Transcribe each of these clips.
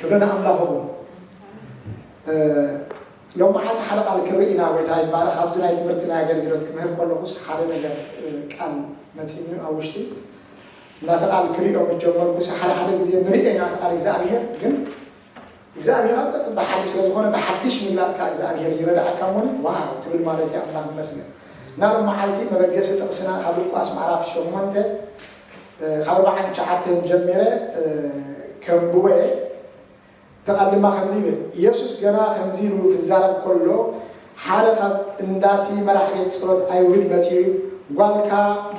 ክብሪ ንኣምላኽ ይኹን። እ፣ ሎማዓንቲ ሓደ ቃል ክርኢ ኢና። ጎይታ ይባረኽ። ኣብዚ ናይ ትምህርቲ ናይ ኣገልግሎት ክምህር ከለኹስ ሓደ ነገር፣ እ፣ ቃል መፂእኒ ኣብ ውሽጢ። እናተ ቃል ክርእዮ ምስ ጀመርኩስ ሓደ ሓደ ግዜ ንርእዮ ኢና፣ እቲ ቃል እግዚኣብሔር ግን እግዚኣብሔር ኣብ ፀፅባ ሓዲ ስለ ዝኾነ ብሓድሽ ምግላፅ ካብ እግዚኣብሔር ይረዳእካ እሞ ዋው ትብል ማለት እዩ። ኣምላኽ ይመስገን። እና ሎማዓንቲ መበገሲ ጥቕስና ካብ ሉቃስ ምዕራፍ ሸሞንተ፣ እ፣ ካብ ኣርባዓን ትሽዓተን ጀሚረ፣ እ፣ ከንብቦ እየ። እቲ ቃል ድማ ከምዚ ይብል፣ ኢየሱስ ገና ከምዚ ኢሉ ክዛረብ ከሎ ሓደ ካብ እንዳቲ መራሕ ቤት ጸሎት ኣይሁድ መጺኡ፣ ጓልካ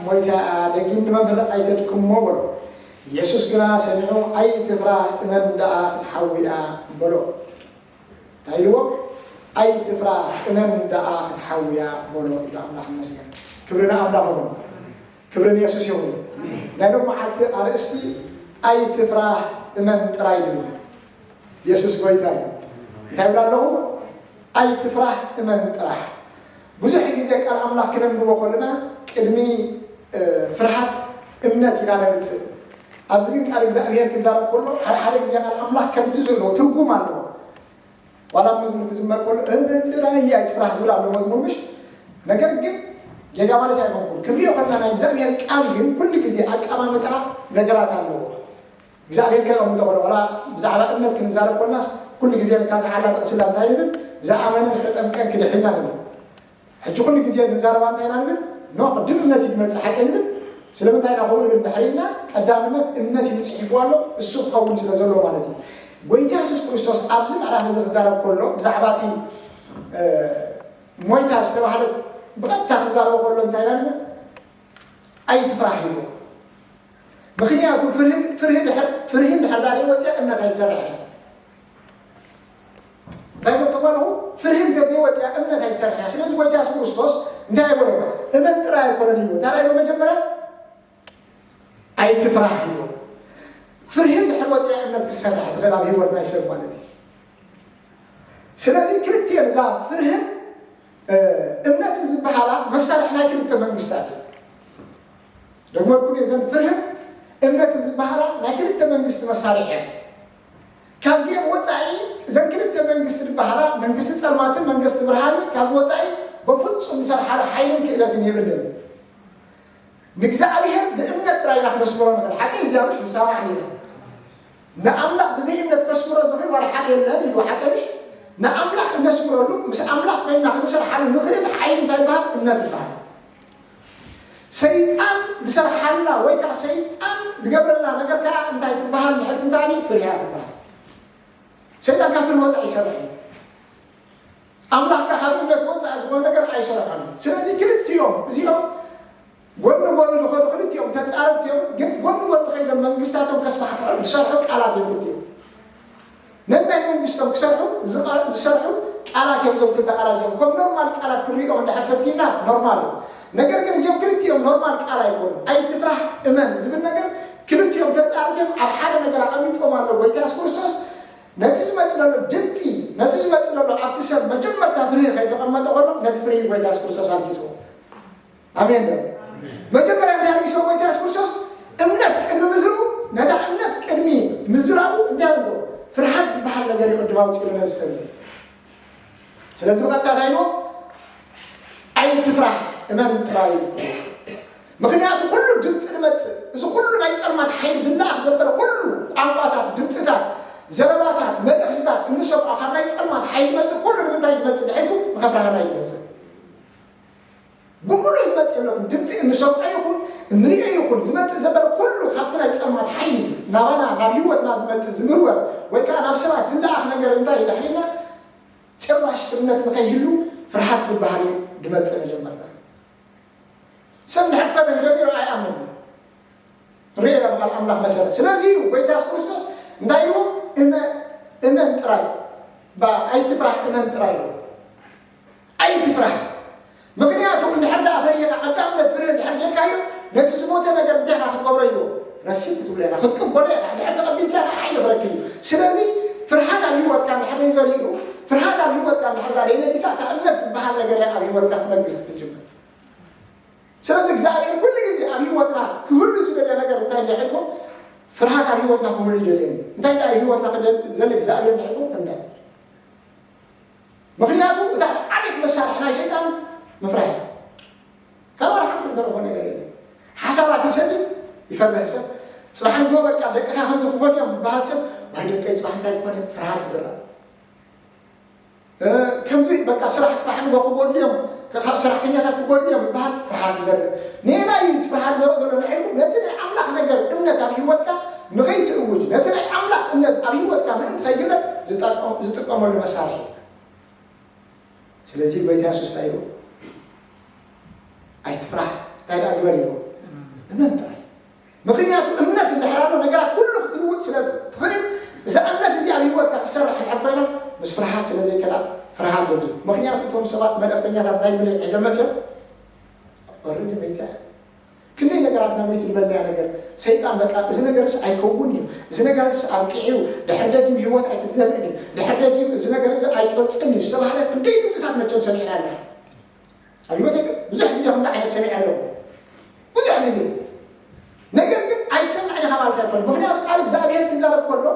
ሞይታ እያ፣ ደጊም ንመምህር ኣይተድክሞ በሎ። ኢየሱስ ግና ሰሚዑ ኣይትፍራህ፣ እመን ደኣ ክትሓዊ እያ በሎ። እንታይ ኢልዎ? ኣይትፍራህ፣ እመን ደኣ ክትሓዊ እያ በሎ ኢሉ። ኣምላኽ ይመስገን። ክብሪ ንኣምላኽ ይኹን። ክብሪ ንየሱስ ይኹን። ናይ ሎማዓንቲ ኣርእስቲ ኣይትፍራህ እመን ጥራይ ንብል። የሱስ ጎይታ እዩ። እንታይ ይብል ኣለኹ? ኣይትፍራህ እመን ጥራሕ። ብዙሕ ግዜ ቃል ኣምላኽ ክነንብቦ ከለና ቅድሚ፣ እ፣ ፍርሃት እምነት ኢና ነምጽእ። ኣብዚ ግን ቃል እግዚኣብሔር ክዛረብ ከሎ ሓደ ሓደ ግዜ ቃል ኣምላኽ ከምቲ ዘለዎ ትርጉም ኣለዎ። ዋላ መዝሙር ክዝመር ከሎ እመን ጥራይ ኣይትፍራህ ዝብል ኣሎ መዝሙር ምሽ። ነገር ግን ጌጋ ማለት ኣይኮንኩን። ክንሪኦ ከለና ናይ እግዚኣብሔር ቃል ግን ኩሉ ግዜ ኣቀማምጣ ነገራት ኣለዎ። እግዚኣብሔር ከቐምጦ ከሎ ዋላ ብዛዕባ እምነት ክንዛረብ ከለናስ ኩሉ ግዜ ንካትዓላ ጥቕስላ እንታይ ንብል? ዝኣመነ ዝተጠምቀን ክድሕና ንብል። ሕጂ ኩሉ ግዜ ንዛረባ እንታይ ኢና ንብል? ኖ፣ ቅድም እምነት እዩ ዝመጽእ ሓቂ ንብል። ስለምንታይ ኢና ከምኡ ንብል? እንድሕር ኢልና ቀዳምነት እምነት እዩ ጽሒፍዎ ኣሎ፣ እሱ ክኸውን ስለ ዘለዎ ማለት እዩ። ጎይታ የሱስ ክርስቶስ ኣብዚ ምዕራፍ እዚ ክዛረብ ከሎ ብዛዕባ እቲ፣ እ፣ ሞይታ ዝተባህለት ብቐጥታ ክዛረቦ ከሎ እንታይ ኢና ንብል? ኣይትፍራህ ኢሉ። ምኽንያቱ ፍርሂ፣ ፍርሂ ድሕር፣ ፍርሂ እንድሕር ዳኣ ወፅያ እምነት ኣይትሰርሕን። እንታይ ኢሉ ተባልኹ? ፍርሂ እንተዘይወፅያ እምነት ኣይትሰርሕን። ስለዚ ጎይታ የሱስ ክርስቶስ እንታይ ይበሎ? እመን ጥራይ ኣይኮነን ኢሉ። እንታይ ኢሉ መጀመርያ? ኣይትፍራህ ኢሉ። ፍርሂ እንድሕር ወፅያ እምነት ክትሰርሕ ትኽእል ኣብ ህይወት ናይ ሰብ ማለት እዩ። ስለዚ ክልቲኤን እዛ ፍርህን፣ እ፣ እምነትን ዝበሃላ መሳርሒ ናይ ክልተ መንግስታት እዩ። ደግመልኩም እየ፣ እዘን ፍርህን እምነትን ዝበሃላ ናይ ክልተ መንግስቲ መሳርሒ እየን። ካብዚአን ወፃኢ እዘን ክልተ መንግስቲ ዝበሃላ መንግስቲ ፀልማትን መንግስቲ ብርሃንን ካብዚ ወፃኢ በፍፁም ዝሰርሓሉ ሓይልን ክእለትን የብልን። ንእግዚኣብሔር ብእምነት ጥራይ ኢና ክነስምሮ ንኽእል። ሓቂ እግዚኣብሔር ንሰማዕ ኢና። ንኣምላኽ ብዘይ እምነት ከስምሮ ዝኽእል ዋላ ሓደ የለን ኢሉ። ሓቂ ምሽ? ንኣምላኽ እነስምረሉ፣ ምስ ኣምላኽ ኮይንና ክንሰርሓሉ ንኽእል ሓይሊ እንታይ ይበሃል? እምነት ይበሃል። ሰይጣን ዝሰርሓልና ወይ ከዓ ሰይጣን ዝገብረልና ነገር ከዓ እንታይ ትበሃል? ንሕድ እንታይ ፍርያ ትበሃል። ሰይጣን ካብ ፍርህ ወፃኢ ይሰርሕ እዩ። ኣምላኽ ከዓ ካብ እምነት ወፃኢ ዝኾነ ነገር ኣይሰርሖን እዩ። ስለዚ ክልቲኦም እዚኦም ጎኒ ጎኒ ዝኸዱ ክልቲኦም ተፃረርቲ እዮም፣ ግን ጎኒ ጎኒ ከይዶም መንግስታቶም ከስፋሕፍሑ ዝሰርሑ ቃላት እዮም ክልቲኦም። ነናይ መንግስቶም ክሰርሑ ዝቃ-፣ ዝሰርሑ ቃላት እዮም እዞም ክልተ ቃላት እዚኦም። ከም ኖርማል ቃላት ክንሪኦም እንድሕር ፈቲና ኖርማል እዮም። ነገር ግን እዚኦም ክልቲኦም ኖርማል ቃል ኣይኮኑን። ኣይትፍራህ እመን ዝብል ነገር ክልቲኦም ተፃረርቲ እዮም። ኣብ ሓደ ነገር ኣቐሚጦም ኣሎ ጎይታ የሱስ ክርስቶስ። ነቲ ዝመፅእ ዘሎ ድምፂ፣ ነቲ ዝመፅእ ዘሎ ኣብቲ ሰብ መጀመርታ ፍርሂ ከይተቐመጠ ከሎ ነቲ ፍርሂ ጎይታ የሱስ ክርስቶስ ኣልጊስዎ። ኣሜን ዶ? መጀመርያ እንታይ ኣልጊስዎ ጎይታ የሱስ ክርስቶስ? እምነት ቅድሚ ምዝርኡ፣ ነታ እምነት ቅድሚ ምዝራኡ እንታይ ኣልጎ? ፍርሃት ዝበሃል ነገር እዩ ቅድም ኣውፅኡ ነዚ ሰብ እዚ። ስለዚ ብቐጥታ እንታይ ኢልዎ? ኣይትፍራህ፣ እመን ጥራይ። ምኽንያቱ ኩሉ ድምፂ ዝመፅእ፣ እዚ ኩሉ ናይ ፀልማት ሓይሊ ዝለኣኽ ዘበለ ኩሉ ቋንቋታት፣ ድምፅታት፣ ዘረባታት፣ መልእኽትታት እንሰምዖ ካብ ናይ ፀልማት ሓይሊ ዝመፅእ ኩሉ ንምንታይ ዝመፅእ ድሒርኩም? ንኸፍርሃና እዩ ዝመፅእ። ብምሉእ ዝመፅእ የለኹም። ድምፂ እንሰምዖ ይኹን እንሪኦ ይኹን ዝመፅእ ዘበለ ኩሉ ካብቲ ናይ ፀልማት ሓይሊ ናባና፣ ናብ ህይወትና ዝመፅእ ዝምርወር ወይ ከዓ ናብ ሰባት ዝለኣኽ ነገር እንታይ እዩ ድሕሪና? ጭራሽ እምነት ንኸይህሉ ፍርሃት ዝበሃል እዩ ድመፅእ መጀመርታ። ሰብ ንድሕር ክፈርህ ጀሚሩ ኣይኣምን። ርኤ ናብ ቃል ኣምላኽ መሰረት። ስለዚ እዩ ጎይታ የሱስ ክርስቶስ እንታይ ኢሉ? እመ-፣ እመን ጥራይ፣ ባ-፣ ኣይትፍራህ፣ እመን ጥራይ ኢሉ። ኣይትፍራህ። ምኽንያቱ እንድሕር ደኣ ፈሪህካ፣ ቀዳምነት ፍርህ እንድሕር ጌርካዮ፣ ነቲ ዝሞተ ነገር እንታይ ኢኻ ክትገብሮ ኢሉ? ረሲት ክትብሎ ኢኻ፣ ክትቅበሎ ኢኻ። እንድሕር ተቐቢልካ ኢኻ ሓይሊ ክረክብ እዩ። ስለዚ ፍርሃት ኣብ ህይወትካ እንድሕር ዘይዘሪኡ፣ ፍርሃት ኣብ ህይወትካ እንድሕር ደኣ ዘይነጊሳ፣ እታ እምነት ዝበሃል ነገር እያ ኣብ ህይወትካ ክትነግስ ትጅምር። ስለዚ እግዚኣብሔር ኩሉ ግዜ ኣብ ህይወትና ክህሉ ዝደልዮ ነገር እንታይ እንድሕር ኢልኩም? ፍርሃት ኣብ ህይወትና ክህሉ ይደልየን እዩ። እንታይ ደኣ ህይወትና ክደል-፣ ዘለ እግዚኣብሔር ንሕልኩም እምነት። ምኽንያቱ እታ ዓሌት መሳርሒ ናይ ሰይጣን ምፍራህ እዩ። ካልእ ሓንቲ ዝተረፎ ነገር የለን። ሓሳባት ይሰድድ፣ ይፈርህ ሰብ። ጽባሕ ንግሆ በቃ ደቅኻ ከምዚ ክኾኑ እዮም ዝበሃል ሰብ፣ ዋይ ደቀይ ጽባሕ እንታይ ክኾን እዩ? ፍርሃት ይዝራእ። እ፣ ከምዚ በቃ ስራሕ ጽባሕ ንግሆ ክጎድሉ እዮም፣ ካብ ሰራሕተኛታት ክጎድሉ እዮም ዝበሃል ፍርሃት ይዘርእ። ንየናይ እዩ እቲ ፍርሃት ዘርእ ዘሎ ንሕልኩም? ነቲ ናይ ኣምላኽ ነገር እምነት ኣብ ህይወትካ ንኸይትእውጅ፣ ነቲ ናይ ኣምላኽ እምነት ኣብ ህይወትካ ምእንቲ ከይግለጽ ዝጠቀ-፣ ዝጥቀመሉ መሳርሒ እዩ። ስለዚ ጎይታ የሱስ እንታይ ኢሉ? "ኣይትፍራህ፣ እንታይ ደኣ ግበር?" ኢሉ። "እመን ጥራይ። ምኽንያቱ እምነት እንድሕር ኣሎ ነገራት ኩሉ ክትልውጥ ስለ ትኽእል፣ እዛ እምነት እዚኣ ኣብ ህይወትካ ክትሰርሕ እንድሕር ኮይና፣ ምስ ፍርሃት ስለ ዘይከዳ፣ ፍርሃት ወዲ። ምኽንያቱ እቶም ሰባት መልእኽተኛታት ናይ ብለይ ሒዘ መፅዮም፣ ኦረዲ መይታ እያ። ክንደይ ነገራት ናብ ቤት ዝበልናያ ነገር፣ ሰይጣን በቃ እዚ ነገርስ ኣይከውን እዩ፣ እዚ ነገርስ ኣብቂዑ፣ ድሕር ደጊም ህይወት ኣይትዘርእን እዩ፣ ድሕር ደጊም እዚ ነገር እዚ ኣይቅፅልን እዩ ዝተባህለ ክንደይ ድምፅታት መቸም ሰሚዕና ኣለና። ኣብ ህይወተይ ብዙሕ ግዜ ከምዚ ዓይነት ሰሚዐ ኣለኹ። ብዙሕ ግዜ። ነገር ግን ኣይትሰምዕን ኢኻ ማለት ኣይኮነን። ምኽንያቱ ቃል እግዚኣብሔር ክዛረብ ከሎ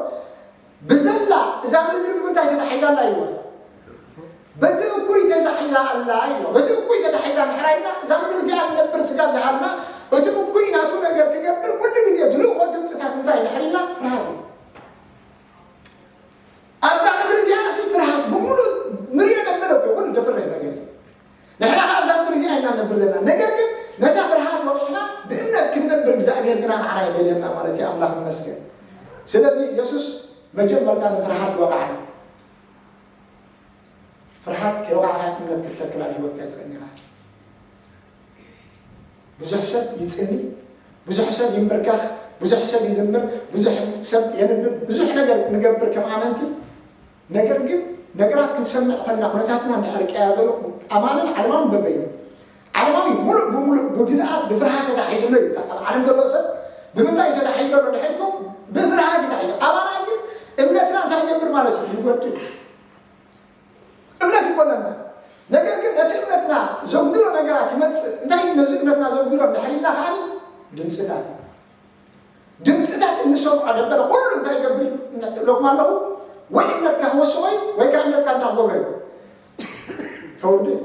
ብዘላ እዛ ምድሪ ብምንታይ ተታሒዛ ኣላ ኢልዎ። በቲ እኩይ ተታሒዛ ኣላ ኢልዎ። በቲ እኩይ ተታሒዛ እንድሕር ኢልና እዛ ምድሪ እዚኣ ንነብር ስጋብ ዝሃልና እቲ እኩይ ናቱ ነገር ክገብር ኩሉ ግዜ ዝልእኾ ድምፅታት እንታይ እንድሕር ኢልና ፍርሃት እዩ። ኣብዛ ምድሪ እዚኣ ሲ ፍርሃት ብምሉእ ንሪኦ ነበር እኮ ኩሉ ደፍርህ ነገር እዩ። ንሕና ከኣ ኣብዛ ምድሪ እዚኣ ኢና ንነብር ዘለና። ነገር ግን ነታ ፍርሃት ወቂዕና ብእምነት ክንነብር እግዚኣብሔር ግና ንዓና ይደልየና ማለት እዩ። ኣምላኽ ይመስገን። ስለዚ የሱስ መጀመርታ ንፍርሃት ወቕዓ። ፍርሃት ከይወቓዕካ እምነት ክትተክል ኣብ ህይወትካ ኣይትኽእልን ኢኻ። ብዙሕ ሰብ ይጽሊ፣ ብዙሕ ሰብ ይምብርከኽ፣ ብዙሕ ሰብ ይዝምር፣ ብዙሕ ሰብ የንብብ፣ ብዙሕ ነገር ንገብር ከም ኣመንቲ። ነገር ግን ነገራት ክንሰምዕ ከለና ኩነታትና እንድሕር ቀያር ዘሎ ኣማንን ዓለማውን በበይኑ። ዓለማዊ ሙሉእ ብሙሉእ ብግዝኣት ብፍርሃት ተታሒዙ ኣሎ እዩ። ኣብ ዓለም ዘሎ ሰብ ብምንታይ እዩ ተታሒዙ ዘሎ እንድሕር ኢልኩም ብፍርሃት እዩ ተታሒዙ። ኣማና ግን እምነትና እንታይ ይገብር ማለት እዩ? ይጎድል። እምነት ይኮነና። ነገር ግን ነቲ እምነትና ዘጉድሎ ነገራት ይመጽእ። እንታይ ነዚ እምነትና ዘጉድሎ እንድሕር ኢልና ከዓኒ ድምፅታት እዩ። ድምፅታት እንሰምዖ ደበለ ኩሉ እንታይ ይገብር እዩ እብለኩም ኣለኹ? ወይ እምነትካ ክወስኾ እዩ ወይ ከዓ እምነትካ እንታይ ክገብሮ እዩ? ከውርዶ እዩ።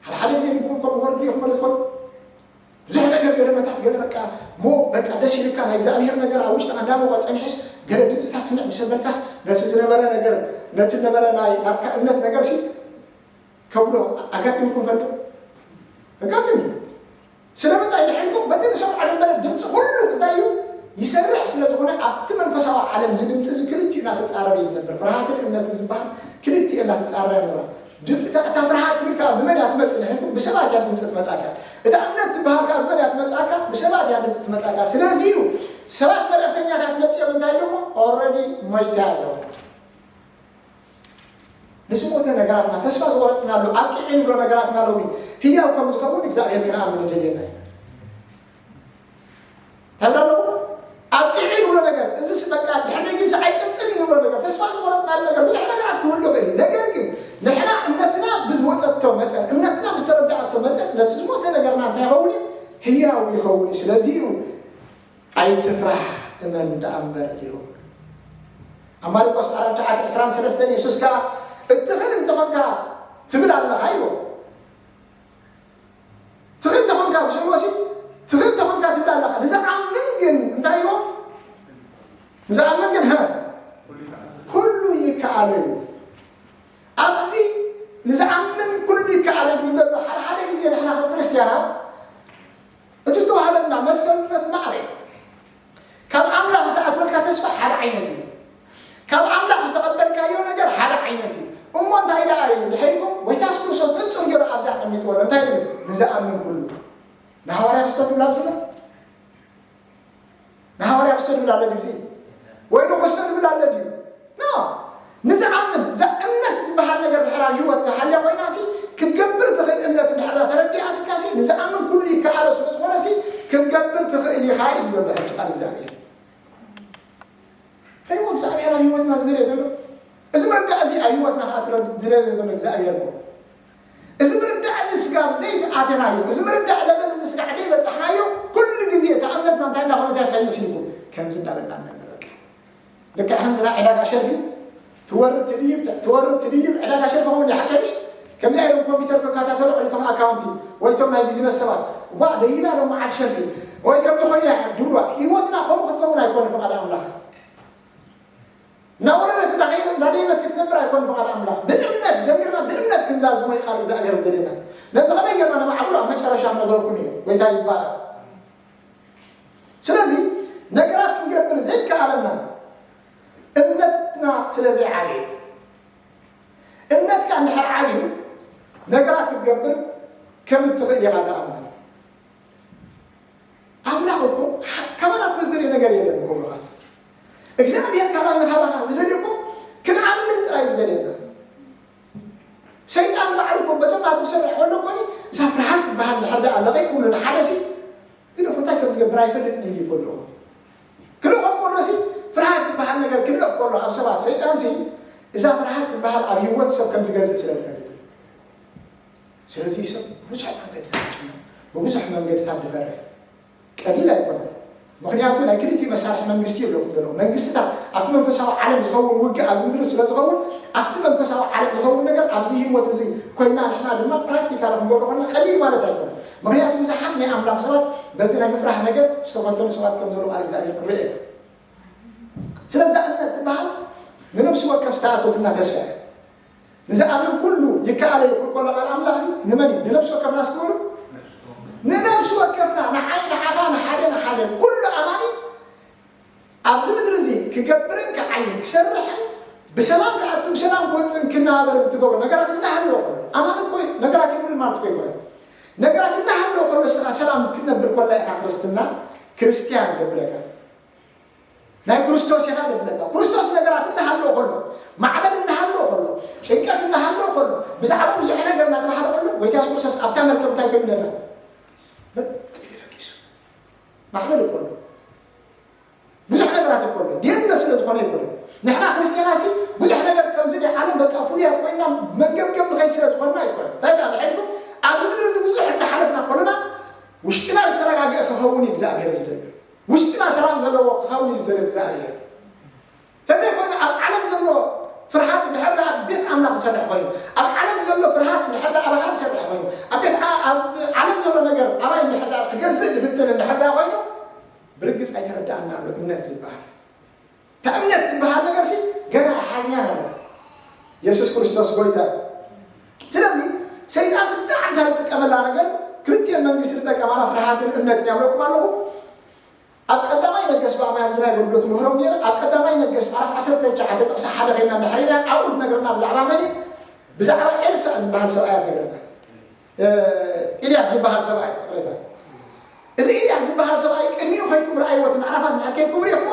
ሓደ ሓደ ግዜ ንግሆ ከም ወርዲ ኢኹም ማለት ትፈልጡ? ብዙሕ ነገር ገለ መታት ገለ በቃ ሞ በቃ ደስ ኢልካ ናይ እግዚኣብሔር ነገር ኣብ ውሽጥኻ እንዳሞቐ ጸኒሕስ ገለ ድምፅታት ስምዕ ምስ ኣበልካስ ነቲ ዝነበረ ነገር ነቲ ዝነበረ ናይ ናትካ እምነት ነገር ሲ ከብሎ ኣጋጢምኩም ፈልጡ? ኣጋጢሙ። ስለምንታይ ድሕሪኩም በቲ ንሰምዖ ዝነበረ ድምፂ ኩሉ እንታይ እዩ ይሰርሕ ስለ ዝኾነ ኣብቲ መንፈሳዊ ዓለም እዚ ድምፂ እዚ ክልቲኡ እናተፃረረ እዩ ዝነብር። ፍርሃትን እምነትን ዝበሃል ክልቲኡ እናተፃረረ ይነብራ። ድም-፣ እታ፣ እታ ፍርሃት ትብል ከኣ ብመን እያ ትመጽእ ኢልኩም? ብሰባት እያ ድምጺ ትመጻካ። እታ እምነት ትበሃል ከኣ ብመን እያ ትመጻካ? ብሰባት እያ ድምጺ ትመጻካ። ስለዚ እዩ ሰባት መልእኽተኛታት መጺኦም እንታይ ኢሎሞ? ኦረዲ ሞይታ ኢሎም። ንዝሞተ ነገራትና፣ ተስፋ ዝቆረጥናሉ፣ ኣብቂዐ ንብሎ ነገራትና ሎሚ ህያው ከም ዝኸውን እግዚኣብሔር ክንኣምን ይደልየና እዩ። ተብላ ኣለኹ። ኣብ ጥዒ ንብሎ ነገር፣ እዚስ በቃ ድሕሪ ደጊምስ ኣይቅጽልን እዩ ንብሎ ነገር፣ ተስፋ ዝቆረጽናሉ ነገር፣ ብዙሕ ነገራት ክህሉ ይኽእል እዩ። ነገር ግን ንሕና እምነትና ብዝወጸቶ መጠን፣ እምነትና ብዝተረድኣቶ መጠን፣ ነቲ ዝሞተ ነገርና እንታይ ይኸውን እዩ? ህያው ይኸውን እዩ። ስለዚ እዩ ኣይትፍራህ፣ እመን ደኣ እምበር ኢሉ። ኣብ ማርቆስ ምዕራፍ ትሽዓተ ዕስራን ሰለስተን የሱስ ከኣ እትኽእል እንተኾንካ ትብል ኣለኻ ኢሉ። ትኽእል ተኾንካ ብሰልወሲ፣ ትኽእል ተኾንካ ትብል ኣለኻ። ንዝኣምን ግን እንታይ ኢሉ? ንዝኣምን ግን፣ ሀ፣ ኩሉ ይከኣሎ እዩ። ኣብዚ ንዝኣምን ኩሉ ይከኣሎ እዩ ዝብል ዘሎ፣ ሓደ ሓደ ግዜ ንሕና ከም ክርስትያናት እቲ ዝተዋህበና መሰልነት ማዕረ እዩ። ካብ ኣምላኽ ዝተኣትወልካ ተስፋ ሓደ ዓይነት እዩ። ካብ ኣምላኽ ዝተቐበልካዮ ነገር ሓደ ዓይነት እዩ። እሞ እንታይ ደኣ እዩ? ድሕሪኩም ጎይታ የሱስ ክርስቶስ ብንጹር ገይሩ ኣብዚ ኣቐሚጥዎ ኣሎ። እንታይ ይብል? ንዝኣምን ኩሉ። ንሃዋርያ ክስቶ ድብል ኣብዚ ኣሎ? ንሃዋርያ ክስቶ ድብል ኣሎ ድዩ? ወይ ንክስቶ ድብል ኣሎ ድዩ? ኖ። ንዝኣምን፣ እዛ እምነት ትበሃል ነገር ድሕር ኣብ ህይወትካ ሃልያ ኮይናሲ፣ ክትገብር ትኽእል እምነት እንድሕር እዛ ተረዲኣትካሲ፣ ንዝኣምን ኩሉ ይከኣሎ ስለ ዝኾነሲ፣ ክትገብር ትኽእል ኢኻ ይብል ዘሎ ሕጂ ቃል እግዚኣብሔር። ርእይዎ እግዚኣብሔር ኣብ ህይወትና ዝደልዮ ዘሎ። እዚ ምርዳእ እዚ ኣብ ህይወትና ከኣ ትረ-፣ ዝደልዮ ዘሎ እግዚኣብሔር እኮ። እዚ ምርዳእ እዚ ስጋብ ዘይተኣተናዮ፣ እዚ ምርዳእ ለበል እዚ ስጋዕ ደይ በጻሕናዮ፣ ኩሉ ግዜ እታ እምነትና እንታይ እንዳኾነት እያ ትኸይድ መሲልኩም? ከምዚ እንዳበልና ንነብር። በቃ ልክዕ ከምዚ ናይ ዕዳጋ ሸርፊ ትወርድ ትድይብ፣ ትወርድ ትድይብ፣ ዕዳጋ ሸርፊ እውን ይሓቀብሽ። ከምዚ ኣይሎም ኮምፒውተር ክከታተሉ ዕሊቶም ኣካውንቲ ወይ እቶም ናይ ቢዝነስ ሰባት ዋ ደይና ሎም መዓል ሸርፊ ወይ ከምዚ ኮይና ድብሉዋ። ህይወትና ከምኡ ክትከውን ኣይኮነ ፍቓድ ኣምላኽ። እናወረደት እናኸይደት እናደየበት ክትነብር ኣይኮን ፍቓድ ኣምላኽ። ብእምነት ጀሚርና ብእምነት ክንዛዝሞ እዩ ቃል እግዚኣብሔር ዝደልየና። ነዚ ከመይ ጌርና ነማዕብሎ ኣብ መጨረሻ ክነግረኩም እየ። ጎይታ ይባረክ። ስለዚ ነገራት ክንገብር ዘይከኣለና እምነትና ስለ ዘይዓበየ፣ እምነትካ እንድሕር ዓብዩ ነገራት ክትገብር ከም እትኽእል ኢኻ ትኣምን። ኣምላኽ እኮ ሓ- ካባና እኮ ዝደልዮ ነገር የለን እኮ ብሩኻት። እግዚኣብሔር ካባና ካባና ዝደልዮ እኮ ክንኣምን ጥራይ ዝደልየና። ሰይጣን ንባዕሉ እኮ በቶም ናቱ ክሰርሕ ከሎ እኮ እዛ ፍርሃት ትበሃል ድሕር ደኣ ኣለቐይ ክብሉ ንሓደ ሲ ግደፎ እንታይ ከም ዝገብር ኣይፈልጥን እዩ እኮ ዝብሎ። ክልኦም ከሎ ሲ ፍርሃት ዝበሃል ነገር ክልእ ከሎ ኣብ ሰባት ሰይጣን ሲ እዛ ፍርሃት ዝበሃል ኣብ ህይወት ሰብ ከም ትገዝእ ስለ ዝፈልጥ እዩ። ስለዚ ሰብ ብዙሕ መንገድታት ይጭነቕ፣ ብብዙሕ መንገድታት ዝፈርሕ ቀሊል ኣይኮነን። ምኽንያቱ ናይ ክልቲኡ መሳርሒ መንግስቲ ይብለኩም ዘሎ መንግስትታት ኣብቲ መንፈሳዊ ዓለም ዝኸውን ውግእ ኣብዚ ምድሪ ስለ ዝኸውን ኣብቲ መንፈሳዊ ዓለም ዝኸውን ነገር ኣብዚ ህይወት እዚ ኮይና ንሕና ድማ ፕራክቲካል ክንገብሮ ከለና ቀሊል ማለት ኣይኮነን። ምኽንያቱ ብዙሓት ናይ ኣምላኽ ሰባት በዚ ናይ ምፍራህ ነገር ዝተፈተኑ ሰባት ከም ዘለዉ ቃል እግዚኣብሔር ክንርኢ ኢና። ስለዚ እምነት ትበሃል ንነብሲ ወከፍ ዝተኣተወትና ተስፋ እያ። ንዝኣምን ኩሉ ይከኣሎ ይኹን ከሎ ቃል ኣምላኽ እዚ ንመን እዩ? ንነብሲ ወከፍና እስኪ በሉ። ንነብሲ ወከፍና፣ ንዓይ፣ ንዓኻ፣ ንሓደ ንሓደ ኩሉ ኣማኒ ኣብዚ ምድሪ እዚ ክገብርን ክዓይን ክሰርሕን ብሰላም ክኣቱ ብሰላም ክወፅእን ክነባበርን ትገብሮ ነገራት እናሃለወ ከሎ ኣማኒ እኮ ነገራት የብሉን ማለት እኮ ኣይኮነን። ነገራት እናሃለወ ከሎ ንስኻ ሰላም ክትነብር ከላ ኢኻ ክርስትና ክርስትያን ዘብለካ። ናይ ክርስቶስ ኢኻ ዘብለካ። ክርስቶስ ነገራት እናሃለወ ከሎ ማዕበል እናሃለወ ከሎ ጭንቀት እናሃለወ ከሎ ብዛዕባ ብዙሕ ነገር እናተባህለ ከሎ ጎይታ የሱስ ክርስቶስ ኣብታ መርከብ እንታይ ኮይኑ ደና በጥ ኢሉ ደቂሱ። ማዕበል እኮ ኣሎ። ብዙሕ ነገራት እኮ ኣሎ። ድየለ ስለ ዝኾነ ኣይኮነን። ንሕና ክርስትያናሲ ብዙሕ ነገር ከምዚ ናይ ዓለም በቃ ፍሉያት ኮይና መንገብገብ ንኸይድ ስለ ዝኾንና ኣይኮነን። እንታይ ደኣ ንሕልኩም ኣብዚ ምድሪ እዚ ብዙሕ እናሓለፍና ከለና ውሽጥና ዝተረጋግአ ክኸውን እዩ እግዚኣብሔር ዝደሊ። ውሽጥና ሰላም ዘለዎ ክኸውን እዩ ዝደሊ እግዚኣብሔር። ተዘይኮይኑ ኣብ ዓለም ዘሎ ፍርሃት እንድሕር ደኣ ኣብ ቤት ኣምላኽ ዝሰርሕ ኮይኑ፣ ኣብ ዓለም ዘሎ ፍርሃት እንድሕር ደኣ ኣባኻ ዝሰርሕ ኮይኑ፣ ኣብ ቤት ዓ- ኣብ ዓለም ዘሎ ነገር ኣባይ እንድሕር ደኣ ክገዝእ ዝፍትን እንድሕር ደኣ ኮይኑ ብርግጽ ኣይተረድኣና ኣሎ እምነት ዝበሃል። እታ እምነት ትበሃል ነገር ሲ ገና ኣይሓዝናን ኣለና። የሱስ ክርስቶስ ጎይታ እዩ። ስለዚ ሰይጣን ብጣዕሚ ካብ ዝጥቀመላ ነገር ክልቲኤን መንግስቲ ዝጠቀማና ፍርሃትን እምነትን እያ ብለኩም ኣለኹ። ኣብ ቀዳማይ ነገስት ብኣማይ ኣብዚ ናይ ኣገልግሎት ምህሮም ነይረ ኣብ ቀዳማይ ነገስት ምዕራፍ ዓሰርተ ትሽዓተ ጥቕሲ ሓደ ኮይና እንድሕር ኢና ኣብኡ ዝነግረና ብዛዕባ መን እዩ? ብዛዕባ ኤልሳዕ ዝበሃል ሰብኣይ እያ ትነግረና። ኢልያስ ዝበሃል ሰብኣይ ይቕሬታ። እዚ ኢልያስ ዝበሃል ሰብኣይ ቅድሚኡ ከይድኩም ረኣይዎ እቲ ምዕራፋት እንድሕር ከይድኩም ርኢኹሞ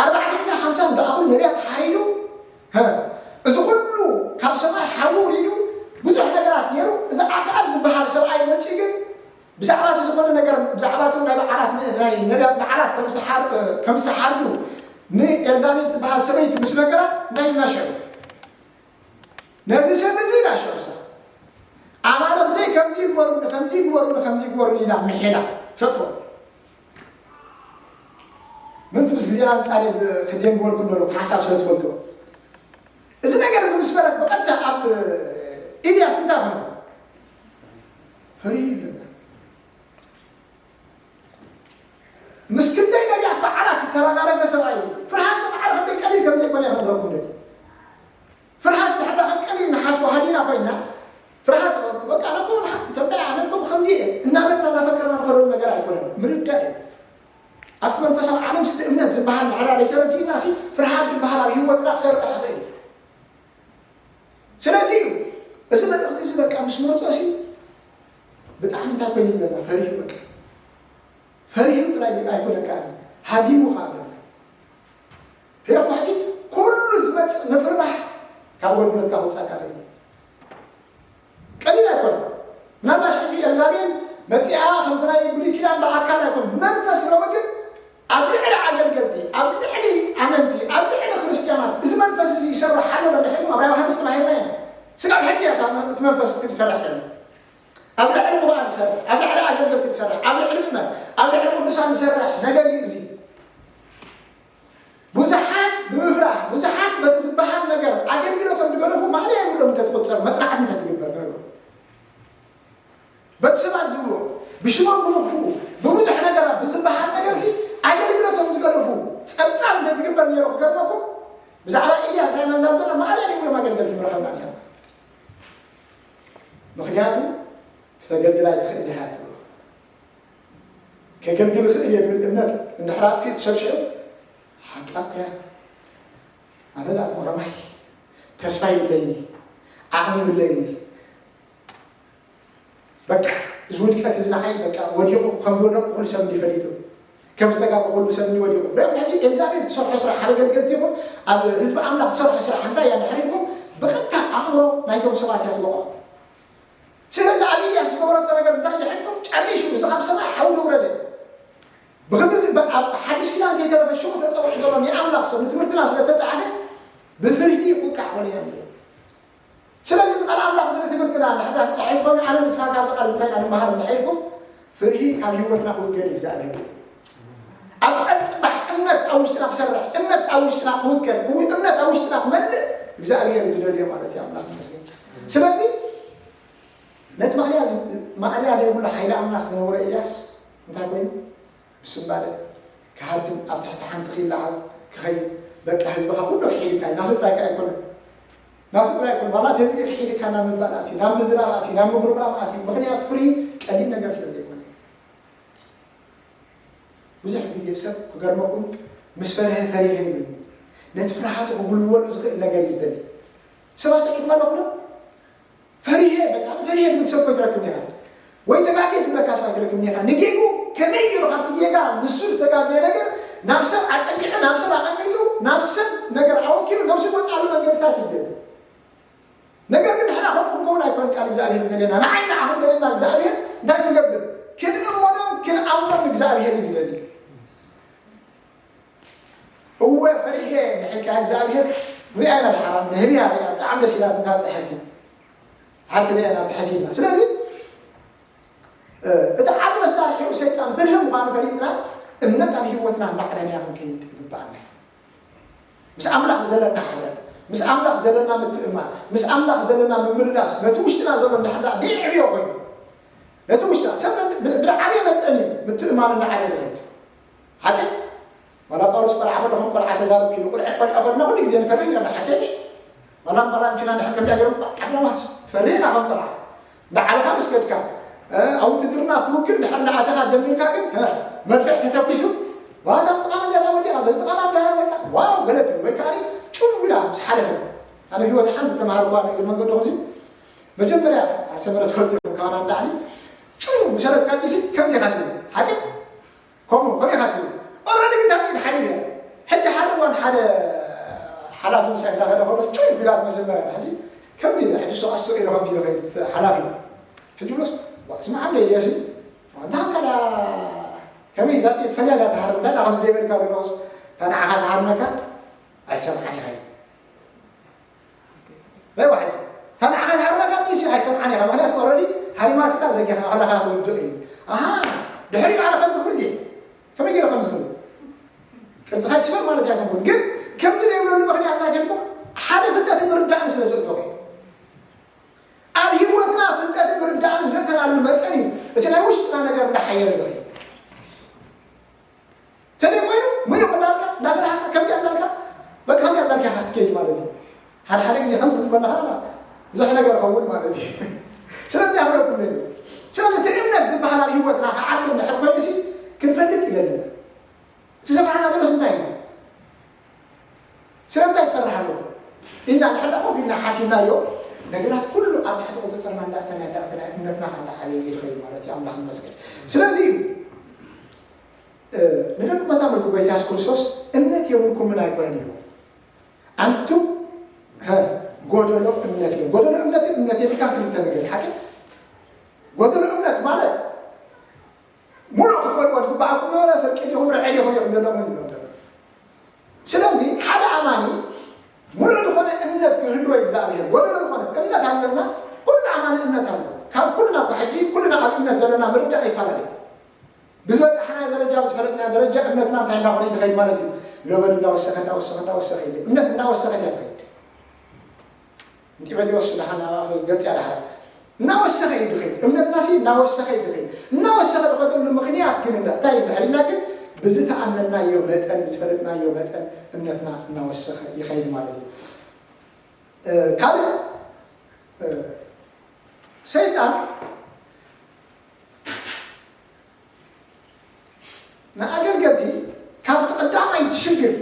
ኣርባዕተ ሚእትን ሓምሳን ዝኣኽሉ ነቢያት ሓሪዱ እዚ ኩሉ ካብ ሰማይ ሓዊ ውሪዱ ብዙሕ ነገራት ነይሩ። እዚ ኣክዓብ ዝበሃል ሰብኣይ መፂኡ ግን ብዛዕባ እቲ ዝኾነ ነገር ብዛዕባ እቶም ናይ በዓላት ናይ ነቢያት በዓላት ከም ዝተሓርዱ ንኤልዛቤል ትበሃል ሰበይቲ ምስ ነገራ እንታይ ኢልና ሽዑ ነዚ ሰብ እዚ ኢላ ሽዑ እሳ ኣማልኽተይ ከምዚ ይግበሩኒ ከምዚ ይግበሩኒ ከምዚ ይግበሩኒ ኢላ ምሒላ ሰጥፎ ምንቱ ምስ ግዜና ኣንጻር ክደንግበልኩም ዘሎ እቲ ሓሳብ ስለ ትፈልጡ እዚ ነገር እዚ ምስ በለት ብቐጥታ ኣብ ኢልያስ እንታይ ኮይኑ ፈሪሁ ይብለና ምስ ክንደይ ነቢያት በዓላት ዝተረጋረገ ሰብኣይ እዩ ፍርሃት ሰብዓር ክንደይ ቀሊል ከም ዘይኮነ ክነግረኩም ደሊ ፍርሃት ብሕዳ ከም ቀሊል ንሓስቦ ሃዲና ኮይና ፍርሃት በቃ ነኮ ንሓንቲ ተብዳ ኣነኮ ከምዚ እየ እናበልና እናፈከርና ንኸደሉ ነገር ኣይኮነን ምርዳእ እዩ ኣብቲ መንፈሳዊ ዓለም ስቲ እምነት ዝበሃል ንዕዳ ዘይተረዲእና ሲ ፍርሃት ዝበሃል ኣብ ህይወትና ክሰርሕ ይኽእል እዩ ስለዚ እዩ እዚ መልእኽቲ እዚ በቃ ምስ መርፆ ሲ ብጣዕሚ እንታይ ኮይኑ ዘለና ፈሪሁ በቃ ፈሪሁ ጥራይ በቃ ኣይኮነካ ሃዲሙ ከዓ ኣለና ሪኦም ሕጂ ኩሉ ዝመፅእ ምፍርራሕ ካብ ኣገልግሎትካ ክውፃእካ ኸይኑ ቀሊል ኣይኮነ ምናልባሽ ሕጂ ኤልዛቤል መፂኣ ከምቲ ናይ ብሉይ ኪዳን ብኣካል ኣይኮን ብመንፈስ ሎሚ ግን ኣብ ልዕሊ ኣገልገልቲ ኣብ ልዕሊ ኣመንቲ ኣብ ልዕሊ ክርስትያናት እዚ መንፈስ እዚ ይሰርሕ ኣሎ ዶ ድሕሪ ኣብ ራዊ ሃንስ ተባሂልና ኢና ስጋብ ሕጂ እያ እቲ መንፈስ ትሰርሕ ደሎ ኣብ ልዕሊ ጉባኣ ንሰርሕ ኣብ ልዕሊ ኣገልገልቲ ንሰርሕ ኣብ ልዕሊ ምእመን ኣብ ልዕሊ ቅዱሳን ንሰርሕ ነገር እዩ እዚ ሰባት ዝብልዎ ብሽሞም ብምኽፍኡ ብብዙሕ ነገራት ብዝበሃል ነገር ሲ ኣገልግሎቶም ዝገደፉ ጸብጻብ እንተትግበር ነይሩ ክገርመኩም ብዛዕባ ኢልያስ ኣይና ዛብጠና ማዕዳ ይብሉ ኣገልገልቲ ምረኸብና ነይሩ። ምኽንያቱ ክተገልግል ኣይትኽእል ኢኻ ትብሎ። ከገልግል ይኽእል እየ ዝብል እምነት እንድሕር ኣጥፊኡ ትሰብሽዑ ሓቃ እኮ እያ። ኣነ ደኣ ሞረማይ ተስፋ ይብለይኒ ዓቕሚ ይብለይኒ። በቃ እዚ ውድቀት እዚ ንዓይ በቃ ወዲቑ ከም ዝወደቁ ኩሉ ሰብ እንዲፈሊጡ ከም ዝተጋቡ ኩሉ ሰብ እንዲወዲቑ ሪኦም ሕጂ ኤልዛቤል ትሰርሖ ስራሕ ሓደ ገልገልቲ ይኹን ኣብ ህዝቢ ኣምላኽ ትሰርሖ ስራሕ እንታይ እያ እንድሕር ኢልኩም ብቐጥታ ኣእምሮ ናይቶም ሰባት እያ ትወቕዖ። ስለዚ ኣብ ኢልያስ ዝገበረቶ ነገር እንታይ ድሕድኩም ጨሪሹ እዚ ካብ ሰማይ ሓዊ ዝውረደ ብክምዚ ኣብ ሓድሽ ኪዳን ከይተረፈ ሽሙ ተፀውዒ ዘሎ ናይ ኣምላኽ ሰብ ንትምህርትና ስለ ተፃሓፈ ብፍርሂ ይቁቃዕ ኮነ ኢና ንብል። ስለዚ እዚ ቃል ኣምላኽ እዚ ንትምህርትና ንሕና ዝፀሓፍ ኮይኑ ኣነ ንስኻ ካብዚ ቃል እንታይ ኢና ንመሃር እንድሕር ኢልኩም ፍርሂ ካብ ህይወትና ክውገድ እግዚኣብሔር እዩ። ኣብ ፀንፅባሕ እምነት ኣብ ውሽጥና ክሰርሕ እምነት ኣብ ውሽጥና ክውገድ እምነት ኣብ ውሽጥና ክመልእ እግዚኣብሔር እዩ ዝደልዮ ማለት እዩ ኣምላኽ ይመስገን። ስለዚ ነቲ ማእለያ ዝ- ማእለያ ዘይብሉ ሓይሊ ኣምላኽ ዝነበሮ ኤልያስ እንታይ ኮይኑ ብስንባደ ክሃድም ኣብ ትሕቲ ሓንቲ ክኢላ ኣብ ክኸይድ በቃ ህዝብኻ ኩሉ ክሒድካ እዩ ናቱ ጥራይ ከኣ ኣይኮነን ናቱ ጥራይ ኣይኮነ ዋላ እቲ ህዝቢ ክሒድካ ናብ ምባል ኣትዩ ናብ ምዝራብ ኣትዩ ናብ ምጉርራም ኣትዩ ምኽንያት ፍሪ ቀሊል ነገር ስለ ዘይኮነ ብዙሕ ግዜ ሰብ ክገርመኩም ምስ ፈርሀ ፈሪሀ ይብል ነቲ ፍርሃቱ ክጉልበሉ ዝኽእል ነገር እዩ ዝደሊ ሰብ ኣስተውዒልኩም ኣለኹም ዶ ፈሪሀ በቃ ፈሪሀ ግን ሰብ ኮይትረክብ ኔኻ ወይ ተጋግየ ትብለካ ሰብ ኣይትረክብ ኔኻ ንጌጉ ከመይ ገይሩ ካብቲ ጌጋ ንሱ ዝተጋገየ ነገር ናብ ሰብ ኣፀጊዑ ናብ ሰብ ኣቐሚጡ ናብ ሰብ ነገር ኣወኪሉ ነብሱ ዝወፅኣሉ መንገድታት ይደሊ ነገር ግን ንሕና ከምኡ ክንከውን ኣይኮን ቃል እግዚኣብሔር ደለና ንዓይ ንዓኹም ደለና እግዚኣብሔር እንታይ ክንገብር ክንእመኖን ክንኣምኖን እግዚኣብሔር እዩ ዝደሊ እወ ፈሪሐ ንሕልካ እግዚኣብሔር ሪኣና ድሓራ ነህምያ ሪኣ ብጣዕሚ ደስ ኢላ እንታ ፅሕፍቲ ሓቂ ሪኣና ትሕት ኢልና ስለዚ እቲ ዓብ መሳርሒኡ ሰይጣን ፍርሂ ምዃኑ ፈሊጥና እምነት ኣብ ህይወትና እናዕበናያ ክንከይድ ይግበኣና ምስ ኣምላኽ ዘለና ሕብረት ምስ ኣምላኽ ዘለና ምትእማን ምስ ኣምላኽ ዘለና ምምልላስ ነቲ ውሽጥና ዘሎ እንድሕር ደኣ ደይዕብዮ ኮይኑ ነቲ ውሽጥና ሰብ ብዓብየ መጠን እዩ ምትእማኑ እናዓበየ ዝኸይድ ሓቂ ዋላ ጳውሎስ ቆልዓ ከለኹም ቆልዓ ተዛረብኪ ኢሉ ቁልዐ ቆልዐ ከለና ኩሉ ግዜ ንፈርህ ነርና ሓቂ ዋላ ቆልዓ ምችና ንሕን ከምዚኣ ገይሮም ዓብለማስ ትፈርህ ኢኻ ከም ቆልዓ ንዓልኻ ምስ ከድካ ኣብ ውትድርና ኣብቲ ውግእ ድሕር እናኣተኻ ጀሚርካ ግን መድፍዕ ተተኪሱ ዋታ ጥቓና ገዛ ወዲቓ በዚ ጥቓና ገዛ ወዲቓ ዋው ገለት ወይ ከዓ ጭው ኢላ ምስ ሓለፈት ኣነ ህይወት ሓንቲ ተምሃርኳ ናይ መንገዲ ዚ መጀመርያ ኣሰመረ ትፈልጥ ካባና እንዳዕሊ ጭው ምሰለት ቀጢሲ ከምዚ ኢኻ ትብል ሓቂ ከምኡ ከመይ ኢኻ ትብል ኦረዲ ግን ታጥቂት ሓይሊ እያ ሕጂ ሓደ እዋን ሓደ ሓላፊ ምሳይ እንዳኸደ ከሎ ጭው ፊላት መጀመርያ ሕጂ ከምዚ ኢለ ሕጂ ሱ ኣስቕ ኢለ ከምዚ ኢለ ከይድ ሓላፊ ሕጂ ብሎስ ስማዓ እንደ ኢልያሲ እንታይ ከዳ ከመይ እዛ ጥይት ፈሊያ እያ ትሃርም እንታይ ከም ዘይበልካ ብሎስ እታ ንዓኻ ትሃርመካ ኣይትሰምዓን ኢኻ እዩ ናይ ዋሕዲ እታ ንዓኻ ዝሃርመካ ጥይሲ ኣይሰምዓን ኢኻ ምክንያቱ ኦረዲ ሃሪማትካ ዘጊኻ ኣኽላኻ ትውድቕ እዩ ኣሃ ድሕሪኡ ኣነ ከምዚ ክብል ድየ ከመይ ገይረ ከምዚ ክብል ቅርፅኻ ይትስበር ማለት እያ ከምኩን ግን ከምዚ ዘይብለሉ ምክንያት እንታይ ጌርኩም ሓደ ፍልጠትን ምርዳእን ስለ ዘእተወ እዩ ኣብ ህይወትና ፍልጠትን ምርዳእን ብዘእተናሉ መጠን እዩ እቲ ናይ ውሽጥና ነገር እንዳሓየረ ዝኸይድ ተደይ ኮይኑ ሙይ እንዳልካ እንዳፈራሕካ ከምዚኣ እንዳልካ በቃ ከምዚኣ እንዳልካ ኢኻ ክትከይድ ማለት እዩ ሓደ ሓደ ግዜ ከምዚ ክትበላ ከለካ ብዙሕ ነገር ኸውን ማለት እዩ ስለዚ ይብለኩም ነዚ ስለዚ እቲ እምነት ዝበሃል ኣብ ህይወትና ክዓቢ እንድሕር ኮይኑ ሲ ክንፈልጥ ኢለለና እቲ ዘባህና ዘሎ እንታይ እዩ ስለምንታይ ትፈርሕ ኣለኹ ኢልና እንድሕር ደኣ ኮፍ ኢልና ሓሲብናዮ ነገራት ኩሉ ኣብ ትሕቲ ቁፅፅርና እንዳእተና እንዳእተና እምነትና ከ እንዳዓበየ እዩ ዝኸይድ ማለት እዩ ኣምላኽ ይመስገን ስለዚ እዩ ንደቂ መዛሙርቲ ጎይታ የሱስ ክርስቶስ እምነት የብልኩምን ኣይኮነን ኢሉ ኣንቱም ጎደሎ እምነት እዩ ጎደሎ እምነትን እምነት የብልካን ክልተ ነገር ሓቂ ጎደሎ እምነት ማለት ሙሉእ ክትበልዎ ዝግበኣኩም ነበረ ፍርቂ ዲኹም ርዐ ዲኹም እዮም ዘለኹም ይብሎም ዘሎ ስለዚ ሓደ ኣማኒ ሙሉእ ዝኾነ እምነት ክህልዎ እግዚኣብሔር ጎደሎ ዝኾነ እምነት ኣለና ኩሉ ኣማኒ እምነት ኣሎ ካብ ኩልና እኳ ሕጂ ኩልና ኣብ እምነት ዘለና ምርዳእ ይፈላለዩ ብዝበፃሕናዮ ደረጃ ብዝፈለጥናዮ ደረጃ እምነትና እንታይ እንዳኾነ ይኸይድ ማለት እዩ ለበል እንዳወሰኸ እንዳወሰኸ እንዳወሰኸ ይደ እምነት እንዳወሰኸት እያ ትኸይድ ንጢሞቴዎስ ድሓን ናባኺ ገጽ እያ ዳሕራ እናወሰኸ እዩ ድኸይድ። እምነትና ሲ እናወሰኸ እዩ ድኸይድ። እናወሰኸ ድኸደሉ ምኽንያት ግን እንዳ እንታይ እንድሕር ኢልና ግን ብዝተኣመናዮ መጠን፣ ብዝፈለጥናዮ መጠን እምነትና እናወሰኸ ይኸይድ ማለት እዩ። እ፣ ካልእ፣ እ፣ ሰይጣን ንኣገልገልቲ ካብቲ ቀዳማይ ትሽግር፣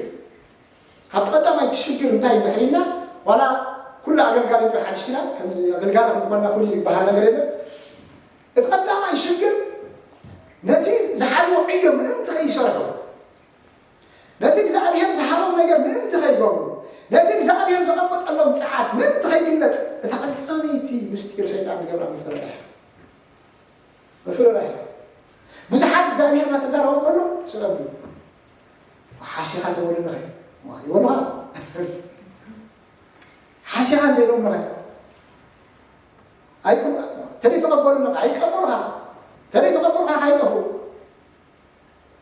ካብቲ ቀዳማይ ትሽግር እንታይ እንድሕር ኢልና፣ ዋላ ኩሉ ኣገልጋሊ ዶ ሓድሽ ኪዳን፣ ከምዚ ኣገልጋሊ ክንኮና ፍሉይ ዝበሃል ነገር የለን። እቲ ቀዳማይ ሽግር ነቲ ዝሓዝዎ ዕዮ ምእንቲ ከይሰርሑ፣ ነቲ እግዚኣብሔር ዝሃቦም ነገር ምእንቲ ከይገብሩ፣ ነቲ እግዚኣብሔር ዘቐመጠሎም ጸዓት ምእንቲ ከይግለጽ፣ እታ ቀዳመይቲ ምስጢር ሰይጣን ዝገብራ ምፍርራሕ። ምፍርራሕ። ብዙሓት እግዚኣብሔር እናተዛረቦም ከሎ፣ ስለ ሓሲኻ ትበሉኒ ኸ? ይበሉኻ። ሓሲኻ እንተ ኢሎምኻ? ኣይቅበ-፣ ተደይ ተቐበሉኒ ኸ? ኣይቀበሉኻ። ተደይ ተቐበሉኻ፣ ካይጠፉ።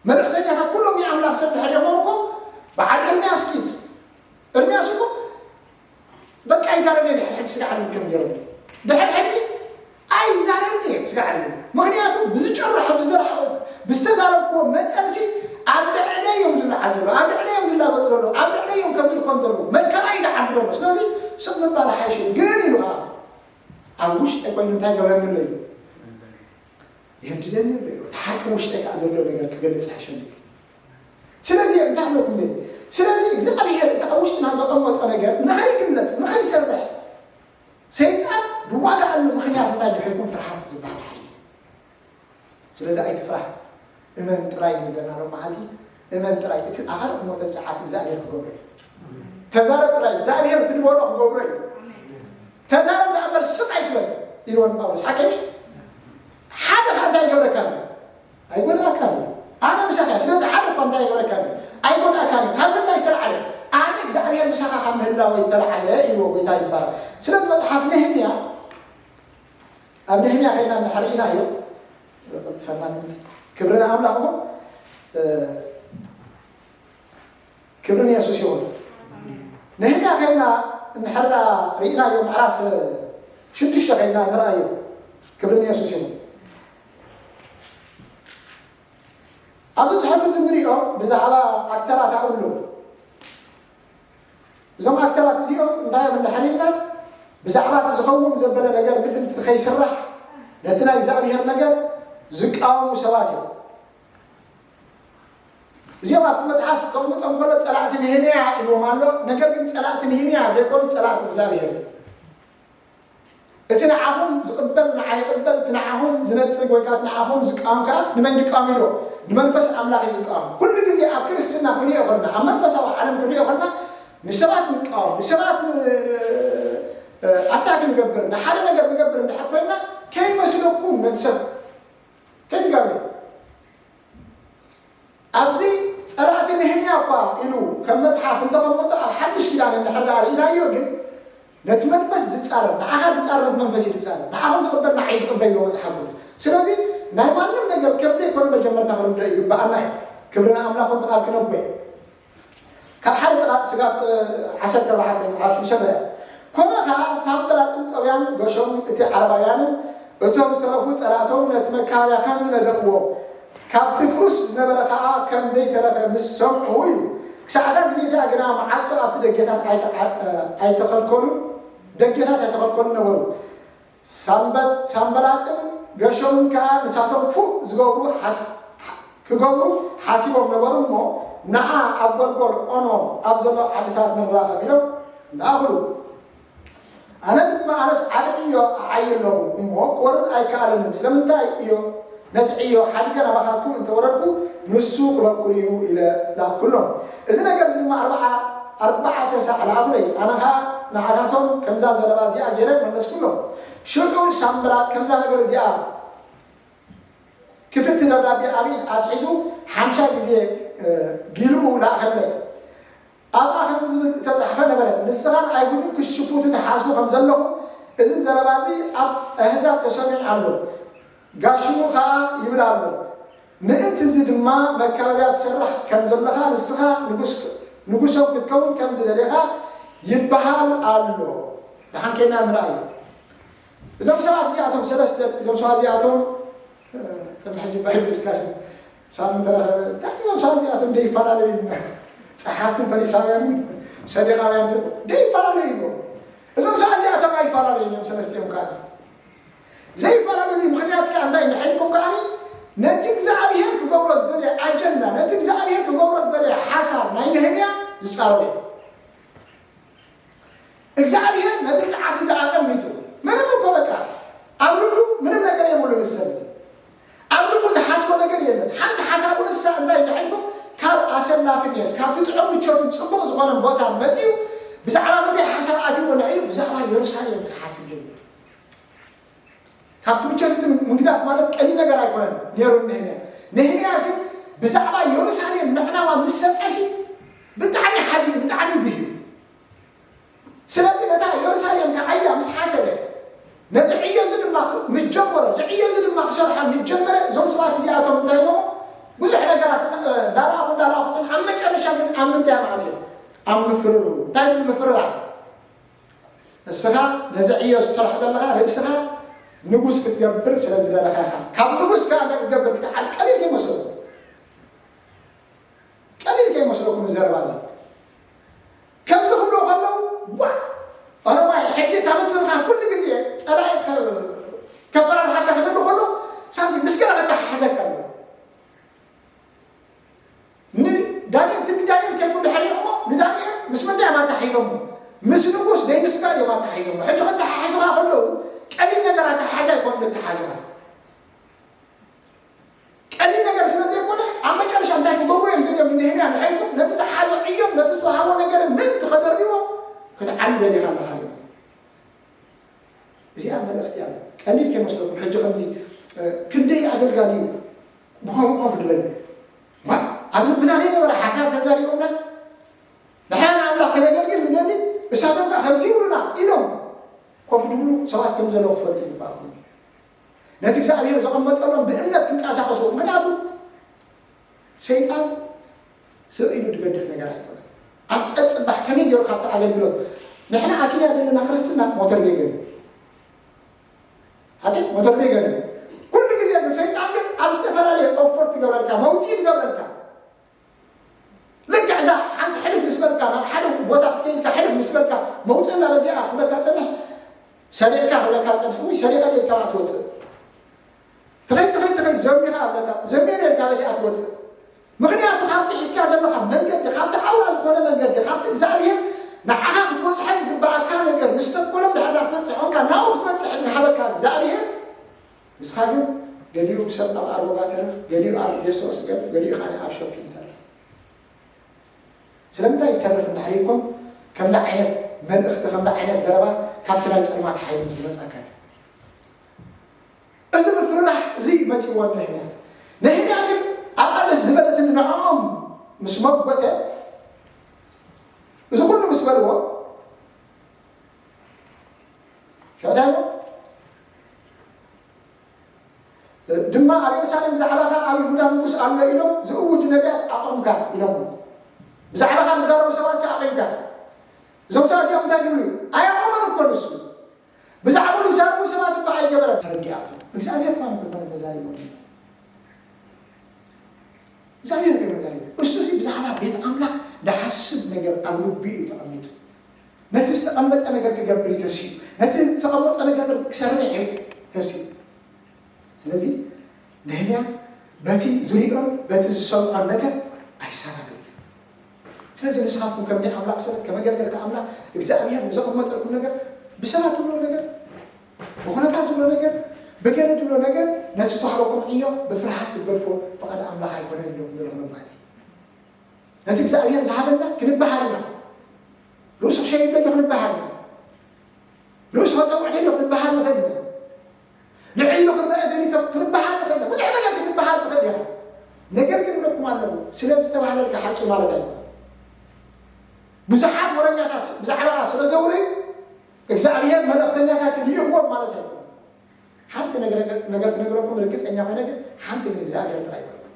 መልእኽተኛታት ኩሎም ናይ ኣምላኽ ሰብ ድሕር ኢሎም እኮ፣ በዓል ኤርምያስ ኪድ። ኤርምያስ እኮ በቃ ኣይዛረብን እየ ድሕሪ ሕጂ ስጋዕ ኣልም ከም ገይሩ። ድሕሪ ሕጂ ኣይዛረብን እየ ስጋዕ ኣልም። ምኽንያቱ ብዝጨርሖ፣ ብዝዘርሖ፣ ብዝተዛረብክዎ መጠንሲ ኣብ ልዕለይ እዮም ዝለዓል ዘሎ፣ ኣብ ልዕለይ እዮም ዝላገጹ ዘለዉ፣ ኣብ ልዕለይ እዮም ከምዚ ዝኾን ዘለዉ። መከራ እዩ ዝዓቢ ዘሎ። ስለዚ ስቕ ምባል ሓይሽ እዩ። ግን ኢሉ ኸዓ ኣብ ውሽጠይ ኮይኑ እንታይ ገብረኒ ኣሎ ኢሉ። የንድደኒ ኣሎ ኢሉ። እቲ ሓቂ ውሽጠይ ከኣ ዘሎ ነገር ክገልጽ ሓሸኒ ኢሉ። ስለዚ እንታይ ኣለኩም ነዚ? ስለዚ እግዚኣብሔር እቲ ኣብ ውሽጥና ዘቐመጦ ነገር ንኸይግለጽ፣ ንኸይሰርሕ ሰይጣን ዝዋጋኣሉ ምኽንያት እንታይ ድሕልኩም? ፍርሃት ዝበሃል ሓይሊ። ስለዚ ኣይትፍራህ። እመን ጥራይ ንብለና ሎም መዓልቲ። እመን ጥራይ። እቲ ኣኻል ክሞተ ሰዓት እግዚኣብሔር ክገብሮ እዩ። ተዛረብ ጥራይ። እግዚኣብሔር እቲ ዝበሎ ክገብሮ እዩ። ተዛረብ ደኣ እምበር ስቕ ኣይትበል ኢልዎ ንጳውሎስ። ሓቂ ምሽ? ሓደ ኸኣ እንታይ ይገብረካ ኣሎ? ኣይጎድኣካን እዩ። ኣነ ምሳኻ እየ። ስለዚ ሓደ እኳ እንታይ ይገብረካ ኣሎ? ኣይጎድኣካን እዩ። ካብ ምንታይ ዝተለዓለ? ኣነ እግዚኣብሔር ምሳኻ ካብ ምህላወይ ዝተለዓለ ኢልዎ ጎይታ ይባረክ። ስለዚ መጽሓፍ ነህምያ፣ ኣብ ነህምያ ኸይድና እንድሕር ርኢናዮ፣ ክብሪ ንኣምላኽ ይኹን። እ፣ ክብሪ ንየሱስ ይኹን። ነህምያ ኸይድና እንድሕር ደኣ ርኢናዮ፣ ምዕራፍ ሽዱሽተ ኸይድና ንርኣዮ። ክብሪ ንየሱስ ይኹን። ኣብዚ ጽሑፍ እዚ ንሪኦ ብዛዕባ ኣክተራት ኣብኡ ኣለዉ። እዞም ኣክተራት እዚኦም እንታይ እዮም እንድሕር ኢልና፣ ብዛዕባ እቲ ዝኸውን ዘበለ ነገር ምእንቲ ከይስራሕ ነቲ ናይ እግዚኣብሔር ነገር ዝቃወሙ ሰባት እዮም። እዚኦም ኣብቲ መጽሓፍ ከቕምጦም ከሎ ጸላእቲ ነህምያ ኢልዎም ኣሎ። ነገር ግን ጸላእቲ ነህምያ ዘይኮኑ፣ ጸላእቲ እግዚኣብሔር እዮም። እቲ ንዓኹም ዝቕበል ንዓይ ይቕበል፣ እቲ ንዓኹም ዝነጽግ ወይ ከኣ እቲ ንዓኹም ዝቃወም ከኣ ንመን ይቃወም ኢሉ? ንመንፈስ ኣምላኽ እዩ ዝቃወም። ኩሉ ግዜ ኣብ ክርስትና ክንሪኦ ከለና፣ ኣብ መንፈሳዊ ዓለም ክንሪኦ ከለና፣ ንሰባት ንቃወም፣ ንሰባት ን-፣ ኣታክ ንገብር፣ ንሓደ ነገር ንገብር እንድሕር ኮይንና፣ ከይመስለኩም ነቲ ሰብ ከይትጋገዩ። ኣብዚ ጸላእቲ ነህምያ እኳ ኢሉ ከም መጽሓፍ እንተቐመጦ፣ ኣብ ሓድሽ ኪዳን እንድሕር ደኣ ርኢናዮ ግን፣ ነቲ መንፈስ ዝጻረር፣ ንዓኻ ዝጻረር ነቲ መንፈስ እዩ ዝጻረር። ንዓኹም ዝቕበል ንዓይ ዝቕበል ኢልዎ መጽሓፍ ቅዱስ። ስለዚ ናይ ማንም ነገር ከም ዘይኮነ መጀመርታ ክንርድኦ ይግብኣና እዩ። ክብሪ ንኣምላኽ፣ እቲ ቃል ክነቦ እየ። ካብ ሓደ ጥቓ ስጋብ ዓሰርተ ኣርባዕተ ምዕራፍ ሽዱሽተ ንርኣ። ኮነ ኸኣ ሳንበላጥን ጦብያን ገሾም እቲ ዓረባውያንን እቶም ዝተረፉ ጸላእቶም ነቲ መካበብያ ከም ዝነደቕዎ፣ ካብቲ ፍሩስ ዝነበረ ኸኣ ከም ዘይተረፈ ምስ ሰምዑ ኢሉ። ክሳዕ እታ ግዜ እቲኣ ግና መዓጾ ኣብቲ ደገታት ኣይተ-፣ ኣይተኸልከሉን፣ ደገታት ኣይተኸልከሉን ነበሩ። ሳንበ-፣ ሳንበላጥን ገሾምን ከኣ ንሳቶም ክፉእ ዝገብሩ ሓስ-፣ ክገብሩ ሓሲቦም ነበሩ እሞ፣ ንዓ ኣብ ጐልጐል ኦኖ ኣብ ዘሎ ዓድታት ንራኸብ ኢሎም ለኣኹሉ። ኣነ ድማ፣ ኣነስ ዓቢ ዕዮ ኣዓዪ ኣለኹ እሞ ክወርድ ኣይከኣለንን። ስለምንታይ እዮ ነቲ ዕዮ ሓዲገ ናባኻትኩም እንተወረድኩ፣ ንሱ ክበኩል እዩ ኢለ ለኣኩሎም። እዚ ነገር እዚ ድማ ኣርብዓ፣ ኣርባዕተ ሳዕ ለኣኹለይ። ኣነ ኸኣ ንዓታቶም ከምዛ ዘረባ እዚኣ ገይረ መለስኩሎም። ሽዑ ሳንበላጥ ከምዛ ነገር እዚኣ ክፍቲ ደብዳቤ ኣብ ኢድ ኣትሒዙ ሓምሻይ ግዜ፣ እ፣ ጊልኡ ለኣኸለይ። ኣብኣ ከምዚ ዝብል እተጻሕፈ ነበረ፣ ንስኻን ኣይሁድን ክሽፉቱ ትሓስቡ ከም ዘለኹም፣ እዚ ዘረባ እዚ ኣብ ኣህዛብ ተሰሚዑ ኣሎ፣ ጋሽሙ ኸኣ ይብል ኣሎ። ምእንቲ እዚ ድማ መካበብያ ትሰርሕ ከም ዘለኻ፣ ንስኻ ንጉስ-፣ ንጉሶም ክትከውን ከም ዝደሌኻ ይበሃል ኣሎ። ደሓን ኬና ንርኣዮ። እዞም ሰባት እዚኣቶም ሰለስተ፣ እዞም ሰባት እዚኣቶም፣ እ፣ ቅድሚ ሕጂ ባይብል ዲስካሽን ሳብ ምተረኸበ፣ እንታይ እዞም ሰባት እዚኣቶም ደይፈላለዩ? ጸሓፍትን ፈሪሳውያንን ሰደቃውያን ደይፈላለዩ እዮም። እዞም ሰባት እዚኣቶም ኣይፈላለዩን እዮም፣ ሰለስቲኦም ከኣ ዘይፈላለዩ። ምኽንያት ከኣ እንታይ እንድሕር ኢልኩም ከኣ፣ ነቲ እግዚኣብሔር ክገብሮ ዝደለየ ኣጀንዳ፣ ነቲ እግዚኣብሔር ክገብሮ ዝደለየ ሓሳብ ናይ ነህምያ ዝጻረሩ እዮም። እግዚኣብሔር ነዚ ጸዓት እዚ ኣቐሚጡ፣ ምንም እኮ በቃ ኣብ ልቡ ምንም ነገር የብሉን። ንሰብ እዚ ኣብ ልቡ ዝሓስቦ ነገር የለን። ሓንቲ ሓሳቡ ንሳ እንታይ እንድሕር ኢልኩም፣ ካብ ኣሰላፊ ሜስ፣ ካብቲ ጥዑም ምቾትን ጽቡቕ ዝኾነን ቦታን መጺኡ፣ ብዛዕባ ምንታይ ሓሳብ ኣትይዎ እንድሕር ኢሉ፣ ብዛዕባ የሩሳሌም እዩ ክሓስብ ጀሚሩ። ካብቲ ምቾት እቲ ምግዳፍ ማለት ቀሊል ነገር ኣይኮነን ነይሩ ንነህምያ። ነህምያ ግን ብዛዕባ የሩሳሌም ምዕናዋ ምስ ሰምዐሲ ብጣዕሚ ሓዚኑ፣ ብጣዕሚ ብህዩ። ስለዚ ነታ የሩሳሌም ክዓያ ምስ ሓሰበ፣ ነዚ ዕዮ እዚ ድማ ምስ ጀመሮ፣ እዚ ዕዮ እዚ ድማ ክሰርሖ ምስ ጀመረ፣ እዞም ሰባት እዚኣቶም እንታይ ኢሎሞ? ብዙሕ ነገራት እንዳረኣኹ፣ እንዳረኣኹ፣ ጽን-፣ ኣብ መጨረሻ ግን ኣብ ምንታይ እዮም ኣትዮም? ኣብ ምፍርሩ። እንታይ ምፍርራር? እስኻ ነዚ ዕዮ ዝሰርሖ ዘለኻ ርእስኻ ንጉስ ክትገብር ስለ ዝደለኻ ኢኻ። ካብ ንጉስ ከኣ እንታይ ክትገብር ክትዓል ቀሊል ከይመስለኩም። ቀሊል ከይመስለኩም እዚ ዘረባ እዚ። ከምዚ ክብሉ ከለዉ፣ ዋእ! ኦሮማይ፣ ሕጂ እታ ምትንኻፍ ኩሉ ግዜ ጸላኢ ከ-፣ ከፈራርሓካ ክደሊ ከሎ፣ ሳምቲንግ ምስ ገለ ከተሓሕዘካ ኣለዎ። ንዳንኤል፣ ትንቢት ዳንኤል ከይኩን ድሕሪ እሞ፣ ንዳንኤል ምስ ምንታይ እዮም ኣተሓሒዞሞ? ምስ ንጉስ ደይ ምስ ጋል እዮም ኣተሓሒዞሞ። ሕጂ ከተሓሕዙኻ ከለዉ፣ ቀሊል ነገር ኣተሓሕዛ ኣይኮኑን ዘተሓሕዙኻ። ቀሊል ነገር ስለ ዘይኮነ፣ ኣብ መጨረሻ እንታይ ክገብሩ እዮም ደልዮም? ንነህምያ እንድሕር ኢልኩም፣ ነቲ ዝሓዞ ዕዮን ነቲ ዝተዋህቦ ነገርን ምእንቲ ከደርብዎ ክትዓኑ ደሊኻ ኣለኻ እዮም። እዚኣ መልእኽቲ እያ። ቀሊል ከይመስለኩም። ሕጂ ከምዚ፣ እ፣ ክንደይ ኣገልጋሊ እዩ ብኸምኡ ኮፍ ዝበለ። ማ-፣ ኣብ ልብና ዘይነበረ ሓሳብ ተዛሪቦምና፣ ንሕና ንኣምላኽ ከነገልግል ንደሊ፣ እሳቶም ከኣ ከምዚ ይብሉና ኢሎም ኮፍ ዝብሉ ሰባት ከም ዘለዉ ክትፈልጡ ይግባእኩም። ነቲ እግዚኣብሔር ዘቐመጠሎም ብእምነት ክንቀሳቐሱ። ምኽንያቱ ሰይጣን ስቕ ኢሉ ዝገድፍ ነገር ኣይኮነን። ኣብ ጸጽባሕ ከመይ ገይሩ ካብቲ ኣገልግሎት ንሕና ኣቲና ዘለና ክርስትና ሞተር ቬገን እዩ። ሓቂ ሞተር ቬገን እዩ። ኩሉ ግዜ ግን ሰይጣን ግን ኣብ ዝተፈላለየ ኦፈር ትገብረልካ፣ መውጽኢ ትገብረልካ። ልክዕ እዛ ሓንቲ ሕልፍ ምስ በልካ፣ ናብ ሓደ ቦታ ክትከይድ ኢልካ ሕልፍ ምስ በልካ፣ መውጽእ ናብ እዚኣ ክብለካ ጸንሕ፣ ሰሪቕካ ክብለካ ጸንሕ፣ ወይ ሰሪቐ ኢልካ ትወጽእ። ትኸይድ፣ ትኸይድ፣ ትኸይድ፣ ዘሚኻ ኣለካ፣ ዘሚረ ኢልካ በሊኣ ትወጽእ። ምኽንያቱ ካብቲ ሒዝካ ዘለኻ መንገዲ፣ ካብቲ ዓውራ ዝኾነ መንገዲ፣ ካብቲ እግዚኣብሔር ንዓኻ ክትበጽሖ ዝግብኣካ ነገር፣ ምስ ተኮሎም ድሕር ክትበጽሕ ኮንካ፣ ናብኡ ክትበጽሕ ዝሃበካ እግዚኣብሔር፣ ንስኻ ግን ገሊኡ ሰብ ኣብ ኣርቦባ ተርፍ፣ ገሊኡ ኣብ ጌስት ሃውስ ገርፍ፣ ገሊኡ ኻልእ ኣብ ሾፒንግ ተርፍ። ስለምንታይ ይተርፍ እንድሕር ኢልኩም፣ ከምዚ ዓይነት መልእኽቲ፣ ከምዚ ዓይነት ዘረባ ካብቲ ናይ ጸልማት ሓይሊ ምስ ዝመጸካ እዩ። እዚ ምፍርራሕ እዚ መጺእዎ ነህምያ። ነህምያ ግን ኣብኣ ደስ ዝበለትኒ ንዕኦም ምስ መጎተ፣ እዚ ኩሉ ምስ በልዎ፣ ሽዑ እንታይ ኢሉ? ድማ ኣብ የሩሳሌም ብዛዕባኻ ኣብ ይሁዳ ንጉስ ኣሎ ኢሎም ዝእውጁ ነቢያት ኣቑምካ ኢሎምዎ። ብዛዕባኻ ዝዛረቡ ሰባት ኣቑምካ። እዞም ሰባት እዚኦም እንታይ ዝብሉ? ኣየቑሞን እኮ ንሱ። ብዛዕባኡ ዝዛረቡ ሰባት እኮ ኣይገበረን። ተረዲኣቶ። እግዚኣብሔር እኳ ንክኾነ ተዛሪቡ። እግዚኣብሔር ግን እንታይ ይብል? እሱ እዚ ብዛዕባ ቤት ኣምላኽ ዝሓስብ ነገር ኣብ ልቡ እዩ ተቐሚጡ። ነቲ ዝተቐመጠ ነገር ክገብር እዩ ተሲኡ። ነቲ ዝተቐመጠ ነገር ክሰርሕ እዩ ተሲኡ። ስለዚ ነህምያ በቲ ዝሪኦን በቲ ዝሰምዖን ነገር ኣይሰናበድን እዩ። ስለዚ ንስኻትኩም ከም ናይ ኣምላኽ ሰባት፣ ከም ኣገልገልቲ ኣምላኽ፣ እግዚኣብሔር ንዘቐመጠልኩም ነገር፣ ብሰባት ዝብሎ ነገር፣ ብኹነታት ዝብሎ ነገር፣ ብገለ ዝብሎ ነገር፣ ነቲ ዝተዋህበኩም ዕዮ ብፍርሃት ክትገድፎ ፍቓድ ኣምላኽ ኣይኮነን ኢለኩም ዘለኹ መባእቲ። ነቲ እግዚኣብሔር ዝሃበና ክንበሃል ኢና። ርእሱ ክሸይድ ደልዩ ክንበሃል ኢና። ርእሱ ከጸውዕ ደልዩ ክንበሃል ንኽእል ኢና። ልዕል ኢሉ ክረአ ደልዩ ክንበሃል ንኽእል ኢና። ብዙሕ ነገር ክትበሃል ትኽእል ኢኻ። ነገር ግን እብለኩም ኣለኹ፣ ስለ ዝተባህለልካ ሓቂ ማለት ኣይኮነን። ብዙሓት ወረኛታት ብዛዕባኻ ስለ ዘውርዩ፣ እግዚኣብሔር መልእኽተኛታት ልኢኽዎም ማለት ኣይኮነን። ሓንቲ ነገር፣ ነገር ክነግረኩም ርግጸኛ ኮይነ ግን፣ ሓንቲ ግን እግዚኣብሔር ጥራይ ይበልኩም።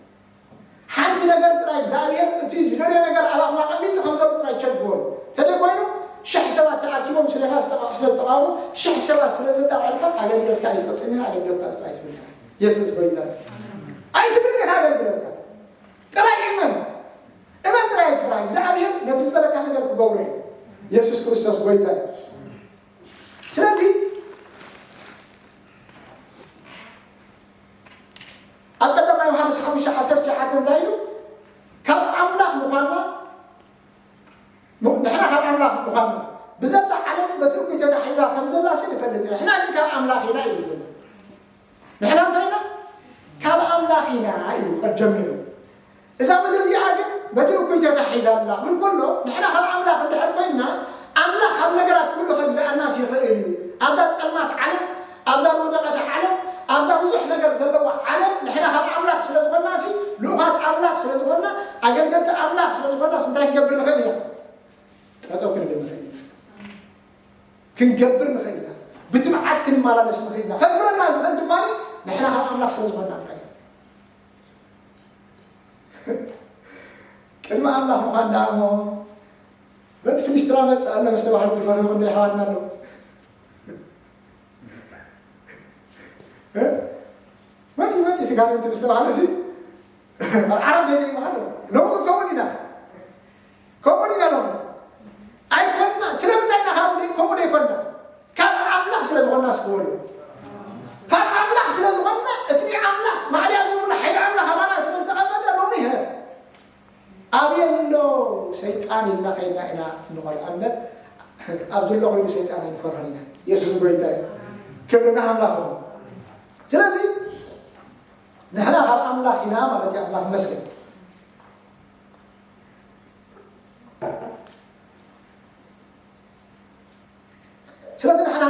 ሓንቲ ነገር ጥራይ እግዚኣብሔር እቲ ዝደልዮ ነገር ኣባኹም ኣቐሚጡ ከም ዘሎ ጥራይ ቸክ ግበሩ። ተደይ ኮይኑ ሽሕ ሰባት ተኣኪቦም ስለኻ ዝተቃ-፣ ስለ ዝተቃወሙ ሽሕ ሰባት ስለ ዘጣቃልካ ኣገልግሎትካ ኣይትቕጽልን ኢኻ፣ ኣገልግሎትካ ኣይትብል ኢኻ። የሱስ ጎይታ እዩ። ኣይትብል ኢኻ ኣገልግሎትካ። ጥራይ እመን። እመን ጥራይ ኣይትፍራሕ። እግዚኣብሔር ነቲ ዝበለካ ነገር ክገብሮ እዩ። የሱስ ክርስቶስ ጎይታ እዩ። ስለዚ ኣብ ቀዳማይ ዮሃንስ ሓሙሽተ ዓሰርተ ትሽዓተ እንታይ ኢሉ? ካብ ኣምላኽ ምዃንና፣ ም-፣ ንሕና ካብ ኣምላኽ ምዃንና፣ ብዘላ ዓለም በቲ እኩይ ተታሒዛ ከም ዘላሲ ንፈልጥ ኢና። ንሕና ግን ካብ ኣምላኽ ኢና ኢሉ ዘሎ። ንሕና እንታይ ኢና? ካብ ኣምላኽ ኢና ኢሉ ቀድ ጀሚሩ። እዛ ምድሪ እዚኣ ግን በቲ እኩይ ተታሒዛ ኣላ ክብል ከሎ፣ ንሕና ካብ ኣምላኽ እንድሕር ኮይንና፣ ኣምላኽ ካብ ነገራት ኩሉ ከግዝኣናስ ይኽእል እዩ። ኣብዛ ጸልማት ዓለም፣ ኣብዛ ዝወደቐት ዓለም፣ ኣብዛ ብዙሕ ነገር ዘለዋ ዓለም፣ ንሕና ካብ ኣምላኽ ስለ ዝኾንናሲ፣ ልኡኻት ኣምላኽ ስለ ዝኾንና፣ ኣገልገልቲ ኣምላኽ ስለ ዝኾንናስ፣ እንታይ ክንገብር ንኽእል ኢና? ጠጠው ክንብል ንኽእል ኢና። ክንገብር ንኽእል ኢና። ብትብዓት ክንመላለስ ንኽእል ኢና። ከግብረና ዝኽእል ድማ ንሕና ካብ ኣምላኽ ስለ ዝኾንና ጥራይ እዩ። ቅድሚ ኣምላኽ ምዃን ደኣ እሞ፣ በቲ ፍልስጥራ መጽእ ኣሎ ምስ ተባህሉ ክፈርሁ ክንደይ ኣሕዋትና ኣለዉ። እ? መጺ፣ መጺ፣ እቲ ጋንንቲ ምስ ተባህለ እዚ፣ ኣብ ዓረብ ደይደ ይበሃል። ሎሚ ግን ከምኡ ኢና። ከምኡ ኢና ሎሚ። ኣይኮንና። ስለምንታይ ኢና ካብኡ ደይ-፣ ከምኡ ደይኮንና? ካብ ኣምላኽ ስለ ዝኾንና እስኪ በሉ። ካብ ኣምላኽ ስለ ዝኾንና፣ እቲ ናይ ኣምላኽ ማዕድያ ዘይብሉ ሓይሊ ኣምላኽ ኣባና ስለ ዝተቐመጠ ሎሚ፣ "ሀ፣ ኣበይ ኣሎ ሰይጣን?" ኢልና ከይድና ኢና እንኾልዖ እምበር፣ ኣብዚ ኣሎ ኮይኑ ሰይጣን ኣይንፈርሖን ኢና። የሱስ ጎይታ እዩ። ክብሪ ንኣምላኽ ይኹን። ስለዚ ንሕና ካብ ኣምላኽ ኢና ማለት እዩ። ኣምላኽ ይመስገን። ስለዚ ንሕና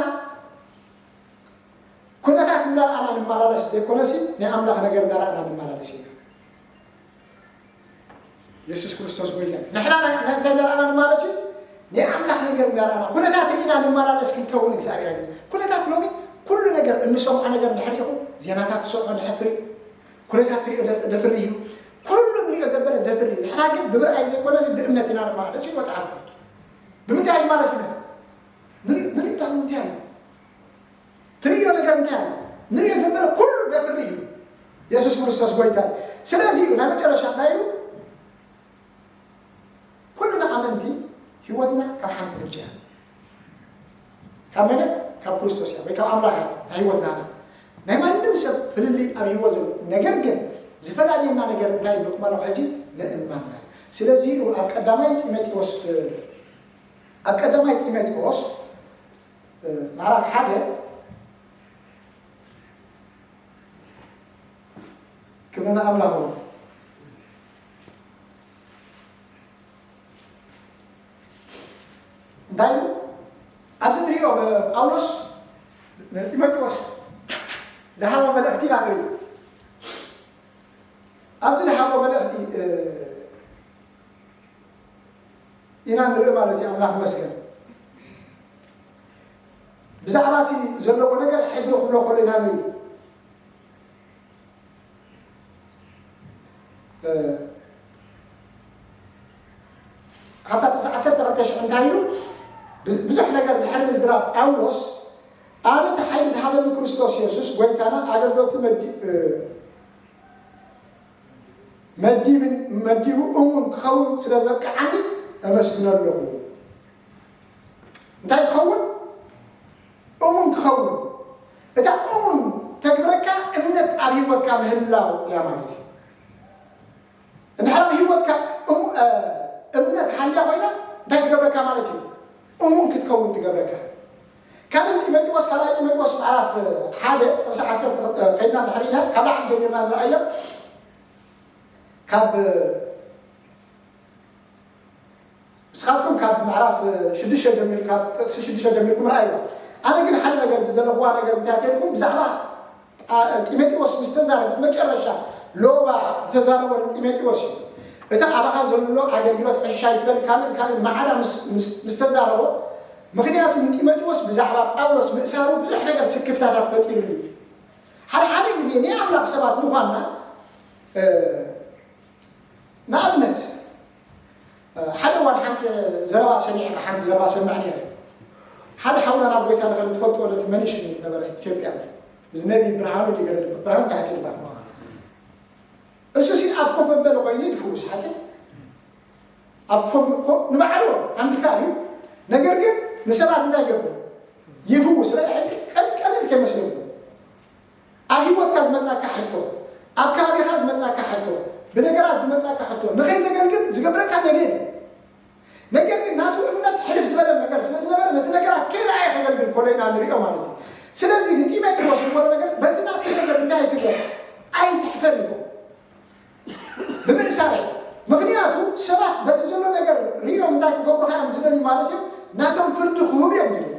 ኩነታት እናረኣና ንመላለስ ዘይኮነሲ፣ ናይ ኣምላኽ ነገር እናረኣና ንመላለስ ኢና። የሱስ ክርስቶስ ጎይታ እዩ። ንሕና ናይ፣ ናይ፣ እንታይ እናረኣና ንመላለስ እዩ? ናይ ኣምላኽ ነገር እናረኣና። ኩነታት ርኢና ንመላለስ ክንከውን እግዚኣብሔር ኣይደልን። ኩነታት ሎሚ ኩሉ ነገር፣ እንሰምዖ ነገር እንድሕር ሪኢኹም፣ ዜናታት ትሰምዖ እንድሕር ትሪኡ፣ ኩነታት ትሪኦ ደ-፣ ደፍሪ እዩ። ኩሉ ንሪኦ ዘበለ ዘፍሪ እዩ። ንሕና ግን ብምርኣይ ዘይኮነሲ ብእምነት ኢና ንመላለስ እዩ መጽሓፍ። ብምንታይ እዩ ማለት እዩ? ንሪ-፣ ንሪኦ ዳሞ እንታይ ኣሎ? ትሪኦ ነገር እንታይ ኣሎ? ንሪኦ ዘበለ ኩሉ ደፍሪ እዩ። የሱስ ክርስቶስ ጎይታ እዩ። ስለዚ እዩ ናይ መጨረሻ እንታይ ኢሉ? ኩልና ኣመንቲ ህይወትና ካብ ሓንቲ ምንጪ እያ። ካብ መን? ካብ ክርስቶስ እያ፣ ወይ ካብ ኣምላኽ እያ፣ ናይ ህይወትና እያ። ናይ ማንም ሰብ ፍልልይ ኣብ ህይወት ዘሎ። ነገር ግን ዝፈላልየና ነገር እንታይ ኢሉ ክማልኦ ሕጂ? ምእማንና እዩ። ስለዚ እዩ ኣብ ቀዳማይ ጢሞቴዎስ፣ ኣብ ቀዳማይ ጢሞቴዎስ ምዕራፍ ሓደ ክብሪ ንኣምላኽ ይኹን። እንታይ ኢሉ? ኣብዚ ንሪኦ ጳውሎስ ንጢሞቴዎስ ዝሃቦ መልእኽቲ ኢና ንርኢ። ኣብዚ ዝሃቦ መልእኽቲ፣ እ፣ ኢና ንርኢ ማለት እዩ። ኣምላኽ ይመስገን። ብዛዕባ እቲ ዘለዎ ነገር ሕድሪ ክብሎ ከሎ ኢና ንርኢ። እ፣ ካብታ ጥቕሲ ዓሰርተ ክልተ ሽሕ እንታይ ኢሉ? ብ-፣ ብዙሕ ነገር ድሕሪ ምዝራብ ጳውሎስ፣ ኣነ እቲ ሓይሊ ዝሃበኒ ክርስቶስ የሱስ ጎይታና ኣገልግሎቱ መዲ-፣ እ፣ መዲብን-፣ መዲቡ እሙን ክኸውን ስለ ዘብቅዓኒ እመስግኖ ኣለኹ። እንታይ ክኸውን? እሙን ክኸውን። እታ እሙን ተግብረካ እምነት ኣብ ህይወትካ ምህላው እያ ማለት እዩ። እንድሕር ኣብ ህይወትካ እሙ-፣ እ፣ እምነት ሃልያ ኮይና እንታይ ትገብረካ ማለት እዩ? እሙን ክትከውን ትገብረካ። ካልእ ጢሞቴዎስ፣ ካልኣይ ጢሞቴዎስ ምዕራፍ ሓደ ጥቕሲ ዓሰርተ ከይድና እንድሕር ኢና፣ ካብ ላዕሊ ጀሚርና ንርኣዮ። ካብ ንስኻትኩም ካብ ምዕራፍ ሽዱሽተ ጀሚር-፣ ካብ ጥቕሲ ሽዱሽተ ጀሚርኩም ረኣይዋ። ኣነ ግን ሓደ ነገር ዝደለኽዋ ነገር እንታይ ተልኩም፣ ብዛዕባ፣ አ፣ ጢሞቴዎስ ምስ ተዛረበ፣ መጨረሻ ሎባ ዝተዛረቦ ንጢሞቴዎስ እዩ። እቲ ኣባኻ ዘሎ ኣገልግሎት ዕሻ ይትበል፣ ካልእን ካልእን ማዕዳ ምስ፣ ምስ፣ ምስ ተዛረቦ፣ ምኽንያቱ ንጢሞቴዎስ ብዛዕባ ጳውሎስ ምእሳሩ ብዙሕ ነገር ስክፍታታት ፈጢሩሉ እዩ። ሓደ ሓደ ግዜ ናይ ኣምላኽ ሰባት ምዃንና፣ እ፣ ንኣብነት፣ ሓደ እዋን ሓንቲ ዘረባ ሰሚዐ፣ ሓንቲ ዘረባ ሰምዕ ነይረ። ሓደ ሓውና ናብ ጎይታ ንኸደ ትፈልጥዎ ዶ እቲ መኒሽ ነበረ ኢትዮጵያዊ። እዚ ነቢ ብርሃኑ ድዩ ገለ ድበሃል፣ ብርሃኑ እንታይ ይበሃል? እሱ ሲ ኣብ ኮፍ መበሊ ኮይኑ ድፍውስ ሓደ ኣብ ኮፍ፣ ኮፍ ንባዕሉ ኣንድ ካል እዩ። ነገር ግን ንሰባት እንታይ ይገብር? ይፍውስ። ረ-፣ ሕጂ ቀል-፣ ቀልል ከይመስለኩም። ኣብ ህይወትካ ዝመጻካ ሕቶ፣ ኣብ ከባቢኻ ዝመጻካ ሕቶ፣ ብነገራት ዝመጻካ ሕቶ ንኸይተገልግል ዝገብረካ ነገር የለን። ነገር ግን ናቱ እምነት ሕልፍ ዝበለ ነገር ስለ ዝነበረ ነቲ ነገራት ከይረኣየ ከገልግል ከሎ ኢና ንሪኦ ማለት እዩ። ስለዚ ንጢሞቴዎስ ዝበሎ ነገር በቲ ናተይ ነገር እንታይ ኣይትግበር፣ ኣይትሕፈር ይብሎ። ብምእሳረይ። ምኽንያቱ ሰባት በቲ ዘሎ ነገር ሪኦም እንታይ ክገብሩኻ እዮም ዝደልዩ ማለት እዮም፣ ናቶም ፍርዲ ክህቡ እዮም ዝደልዩ።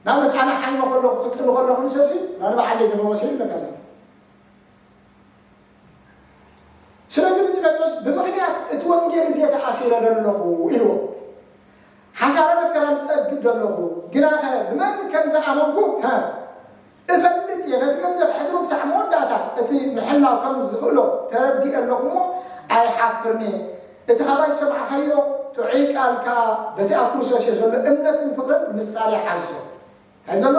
ንኣብነት ኣነ ሓይመ ከለኹ ክጽሊ ከለኹ ንሰብሲ ናንባዓለይ ገበወሰ ይብለካ ዘሎ። ስለዚ ንጢሞቴዎስ ብምኽንያት እቲ ወንጌል እዚ ተኣሲረ ዘለኹ ኢልዎ። ሓሳረ መከራን ጸግብ ዘለኹ፣ ግናኸ ብመን ከም ዝኣመንኩ፣ ሃ፣ እፈልጥ እየ። ነቲ ገንዘብ ሕድሩ ክሳዕ መወዳእታ እቲ ምሕላው ከም ዝኽእሎ ተረዲእ ኣለኹ እሞ ኣይሓፍርን እየ። እቲ ካባይ ዝሰማዕካዮ ጥዑይ ቃል ከኣ በቲ ኣብ ክርስቶስ የዘሎ እምነትን ፍቕርን ምሳሌ ሓዞ። እንታይ በሎ?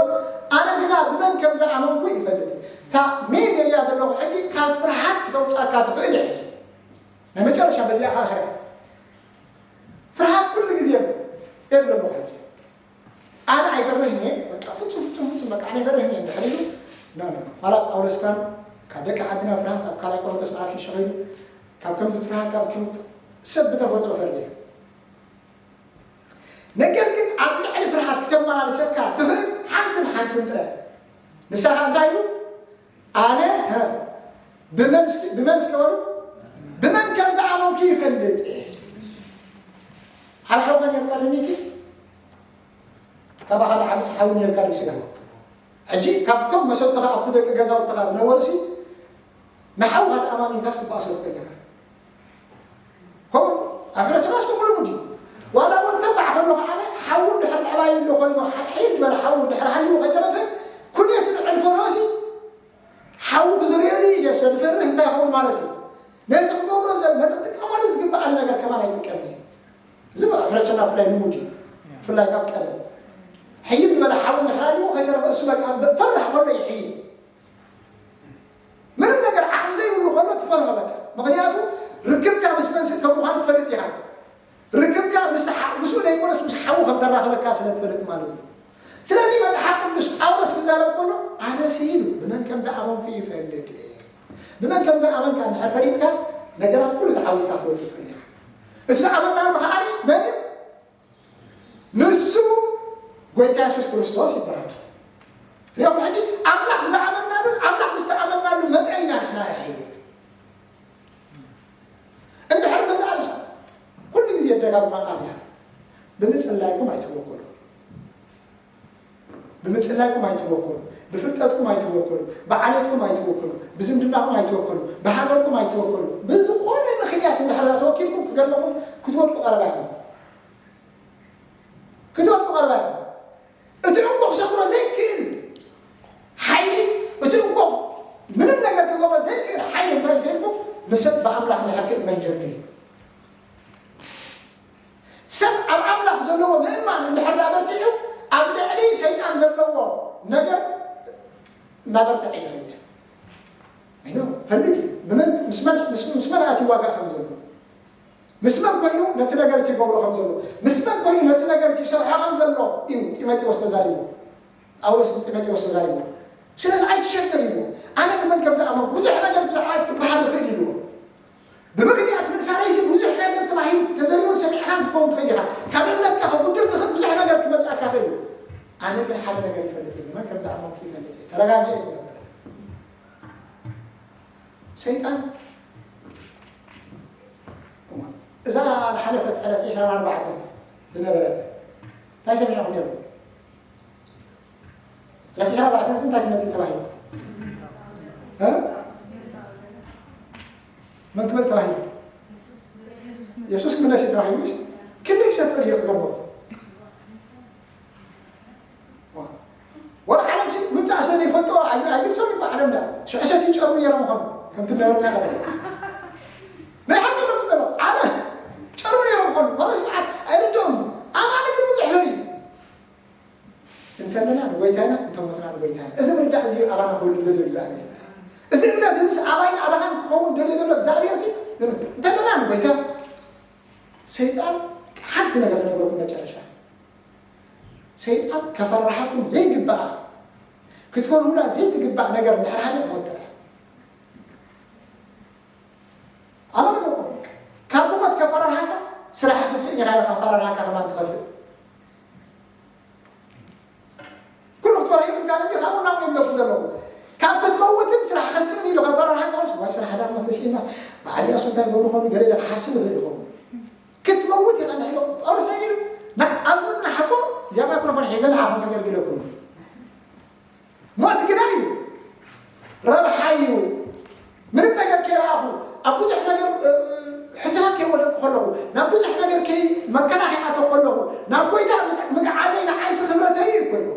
ኣነ ግና ብመን ከም ዝኣመንኩ ይፈልጥ እየ። እታ ሜን የልያ ዘለኹ ሕጂ ካብ ፍርሃት ክተውጻካ ትኽእል እየ። ሕጂ ናይ መጨረሻ በዚኣ ከኣ ሰሪሐ። ፍርሃት ኩሉ ግዜ የብለኩም ሕጂ። ኣነ ኣይፈርህን እየ፣ በቃ ፍጹም፣ ፍጹም፣ ፍጹም፣ በቃ ኣነ ኣይፈርህን እየ እንድሕር ኢሉ፣ ኖ፣ ኖ፣ ኖ። ዋላ ጳውሎስ ካን ካብ ደቂ ዓድና ፍርሃት ኣብ ካልኣይ ቆሮንቶስ ምዕራፍ ሽዱሽተ ኸይዱ፣ ካብ ከምዚ ፍርሃት፣ ካብ ከም ሰብ ብተፈጥሮ ፈርህ እየ። ነገር ግን ኣብ ልዕሊ ፍርሃት ክተመላልሰካ ትኽእል ሓንትን ሓንትን ጥራይ። ንሳ ኸኣ እንታይ ኢሉ? ኣነ፣ ሀ፣ ብመን እስኪ፣ ብመን እስኪ በሉ? ብመን ከም ዝኣመንኩ ይፈልጥ እየ። ኣብ ሓውካ ነርካ ዶ ሚኪ? ካባኻ ዝዓብስ ሓው ነርካ ዶ ስጋኻ? ሕጂ ካብቶም መሰልትኻ ኣብቲ ደቂ ገዛውትኻ ዝነበሩሲ ንሓውኻ ተኣማሚንካስ ትበኣሶ ትኽእል ኢኻ። ከምኡ ኣብ ሕብረተሰብናስ ከምኡ ልሙድ እዩ። ዋላ እውን ተባዕ ከሎ ከዓነ ሓዉ እንድሕር ምዕባይ ኣሎ ኮይኑ፣ ሓ-፣ ሕይል ዝበለ ሓዉ እንድሕር ሃልዩ ከይተረፈ፣ ኩሌቱ ንዕል ፈረሲ ሓዉ ክዘርእየሉ እዩ ኢለ ሰብ ዝፈርህ እንታይ ይኸውን ማለት እዩ? ነዚ ክገብሮ ዘ-፣ ነቲ ክጥቀመሉ ዝግባኣኒ ነገር ከማን ኣይጥቀምን እዩ። እዚ ኣብ ሕብረተሰብና ብፍላይ ልሙድ እዩ። ብፍላይ ካብ ቀደም። ሕይል ዝበለ ሓዉ እንድሕር ሃልዩ ከይተረፈ እሱ በቃ ፈራሕ ከሎ ይሕይል። ምንም ነገር ዓቕሚ ዘይብሉ ከሎ ትፈርሆ በቃ። ምኽንያቱ ርክብካ ምስ መን ከም ምዃኑ ትፈልጥ ኢኻ። ርክብካ ምስ ሓ-፣ ምስኡ ዘይኮነስ ምስ ሓዉ ከም ተራኽበካ ስለ ትፈልጥ ማለት እዩ። ስለዚ መጽሓፍ ቅዱስ ጳውሎስ ክዛረብ ከሎ ኣነስ ኢሉ ብመን ከም ዝኣመንኩ ይፈልጥ እየ። ብመን ከም ዝኣመንካ እንድሕር ፈሊጥካ ነገራት ኩሉ ተዓዊትካ ትወጽእ ትኽእል ኢኻ። እቲ ዝኣመንናሉ ከኣ መን እዩ? ንሱ ጎይታ የሱስ ክርስቶስ ይበሃል። ሪኦም ሕጂ ኣምላኽ ብዝኣመንናሉን ኣምላኽ ብዝተኣመንናሉ መጠን ኢና ንሕና ንሕይል። እንድሕር ገዛ ርእሳ ኩሉ ግዜ ደጋግማ ቃል እያ። ብምጽላይኩም ኣይትወከሉ። ብምጽላይኩም ኣይትወከሉ። ብፍልጠትኩም ኣይትወከሉ። ብዓሌትኩም ኣይትወከሉ። ብዝምድናኹም ኣይትወከሉ። ብሃገርኩም ኣይትወከሉ። ብዝኾነ ምኽንያት እንድሕር ተወኪልኩም ክገርመኩም ክትወድቁ ቀረባ ኢኹም። ክትወድቁ ቀረባ ኢኹም። እቲ እንኮ ክሰብሮ ዘይክእል ሓይሊ፣ እቲ እንኮ ምንም ነገር ክገብሮ ዘይክእል ሓይሊ እንታይ እንተልኩም፣ ንሰብ ብኣምላኽ እንድሕር ክእመን ጀምር እዩ። ሰብ ኣብ ኣምላኽ ዘለዎ ምእማን እንድሕር ደኣ በርቲዑ፣ ኣብ ልዕሊ ሰይጣን ዘለዎ ነገር እናበርትዐ ይኸይድ። ኣይኖ፣ ፈልጥ እዩ። ብመን፣ ምስ መን፣ ምስ፣ ምስ መን ኣትዩ ዋጋ ከም ዘሎ። ምስ መን ኮይኑ ነቲ ነገር እቲ ይገብሮ ከም ዘሎ፣ ምስ መን ኮይኑ ነቲ ነገር እቲ ይሰርሖ ከም ዘሎ እዩ ጢሞቴዎስ ተዛሪቡ። ጳውሎስ ንጢሞቴዎስ ተዛሪቡ። ስለዚ ኣይትሸገር ኢሉ። ኣነ ብመን ከም ዝኣመንኩ ብዙሕ ነገር ብዛዕባ ክበሃል ይኽእል ኢሉ። ብምኽንያት ምእሳረይሲ ብዙሕ ነገር ተባሂሉ ተዘሪቡ ሰሚዕካ ክትከውን ትኽእል ኢኻ። ካብ እምነትካ ከጉድል ዝኽእል ብዙሕ ነገር ክመጽኣካ ይኽእል እዩ። ኣነ ግን ሓደ ነገር ይፈልጥ እየ፣ ብመን ከም ዝኣመንኩ ይፈልጥ እየ። ተረጋጊዐ ይነብር። ሰይጣን እዛ ዝሓለፈት ዕለት ዕስራን ኣርባዕተን ዝነበረት እንታይ ሰሚዕኹም ነይሩ? ዕለት ዕስራን ኣርባዕተን እዚ እንታይ ክመጽእ ተባሂሉ? እ? መን ክመጽእ ተባሂሉ? የሱስ ክምለስ እዩ ተባሂሉ። ክንደይ ሰፈር እዩ ክገርመኩም። ዋ። ወላ ዓለም ሲ ምምጻእ ስለ ዘይፈልጦ ኣይ-፣ ኣይግድሶም እኮ ዓለም ዳ። ሽዑ ሰትዩ ጨርሙ ነይሮም ምዃኑ። ከምቲ ነበርና ቀደም። ናይ ሓቂ ነው የምንለው። ኣነ ጨርሙ ነይሮም ኾኑ ማለት ስብዓት ኣይርድኦም። ኣማኒ ግን ብዙሕ ፈሪ እንተለና ንጎይታ ኢና፣ እንተሞትና ንጎይታ ኢና። እዚ ምርዳእ እዚ ኣባና ክህሉ ደልዮ እግዚኣብሔር። እዚ እምነት እዚ ኣባይን ኣባኻን ክኸውን ደልዮ ዘሎ እግዚኣብሔር ሲ እንተለና ንጎይታ። ሰይጣን ሓንቲ ነገር ክነግረኩም መጨረሻ። ሰይጣን ከፈራሓኩም ዘይግባኣ ክትፈርሁላ ዘይትግባእ ነገር እንድሕር ሃለ ሞት ጥራሕ። ኣነ ንገርኩም፣ ካብ ብሞት ከፈራርሓካ ስራሕ ክስእን ኢኻ ኢልካ ከፈራርሓካ ከማን ትኸፍእ። ኩሉ ክትፈርሕ ይብል ጋር እንዲ ካብኡ ናብ የለኩም ዘለኹ። ካብ ክትመውትን ስራሕ ክስእን ኢሉ ከፈራርሓካ ወርስ ዋይ ስራሕ ዳ መሰሲና ባዕዲ ኣሱ እንታይ ገብሩ ኾኑ ገለ ኢለ ክሓስብ ይኽእል ይኸውን። ክትመውት ኢኻ ንሕዶ ጳውሎስ እንታይ ኢሉ? ናብ ኣብ ምጽናሕ እኮ እዚኣ ማይክሮፎን ሒዘ ንዓኹም ከገልግለኩም። ሞት ግና እዩ፣ ረብሓ እዩ። ምንም ነገር ከይረኣኹ ኣብ ብዙሕ ነገር እ፣ ሕቶታት ከይወደቅኩ ከለኹ፣ ናብ ብዙሕ ነገር ከይ መከራ ከይኣተው ከለኹ፣ ናብ ጎይታ ምግ- ምግዓዘይ ንዓይሲ ክብረተይ እዩ እኮ ኢሉ።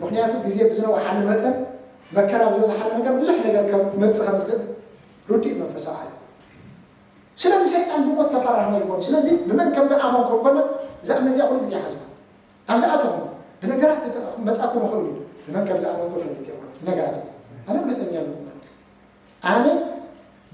ምኽንያቱ ግዜ ብዝነውሓሉ መጠን መከራ ብዝበዝሓሉ ነገር ብዙሕ ነገር ከም ክመጽእ ከም ዝኽእል ርዱእ መንፈሳዊ ዓለም። ስለዚ ሰይጣን ብሞት ከፈራህና ይኮን። ስለዚ ብመን ከም ዝኣመንኩም ኮነ ዝኣመን እዚኣ ኩሉ ግዜ ሓዝዋ። ኣብ ዝኣተኹም ብነገራት መጻኩም ይኽእል እዩ። ብመን ከም ዝኣመንኩ ፈልጥ የብሎ ነገራት ኣነ ብጸኛ ኣለኹ። ኣነ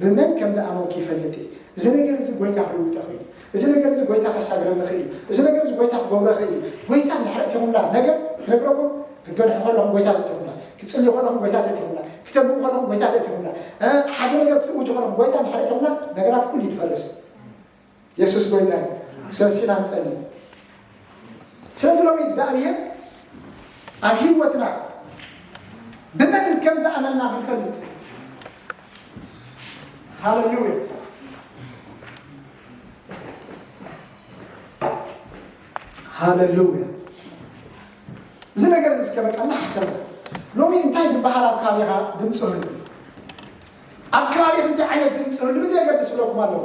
ብመን ከም ዝኣመንኩ ይፈልጥ እየ። እዚ ነገር እዚ ጎይታ ክልውጦ ይኽእል እዩ። እዚ ነገር እዚ ጎይታ ከሳግረኒ ይኽእል እዩ። እዚ ነገር እዚ ጎይታ ክገብሮ ይኽእል እዩ። ጎይታ እንድሕር እቲኹምላ ነገር ክነግረኩም ክትገድሑ ከለኹም ጎይታ ተእቲኹምላ፣ ክትጽልዩ ከለኹም ጎይታ ተእቲኹምላ፣ ክተንብቡ ከለኹም ጎይታ ተእቲኹምላ፣ እ፣ ሓደ ነገር ክትእውጁ ከለኹም ጎይታ እንድሕር እቲኹምላ ነገራት ኩሉ ይድፈርስ። የሱስ ጎይታ እዩ። ስለዚ ኢና ንጸሊ። ስለዚ ሎሚ እግዚኣብሔር ኣብ ህይወትና ብመን ከም ዝኣመንና ክንፈልጥ። ሃሌሉያ። ሃሌሉያ። እዚ ነገር እዚ እስከ በቃ እናሓሰበ ሎሚ እንታይ ዝበሃል ኣብ ከባቢኻ ድምፂ ህሉ? ኣብ ከባቢኽ እንታይ ዓይነት ድምፂ ህሉ? ብዘየገድስ ብለኩም ኣለኹ።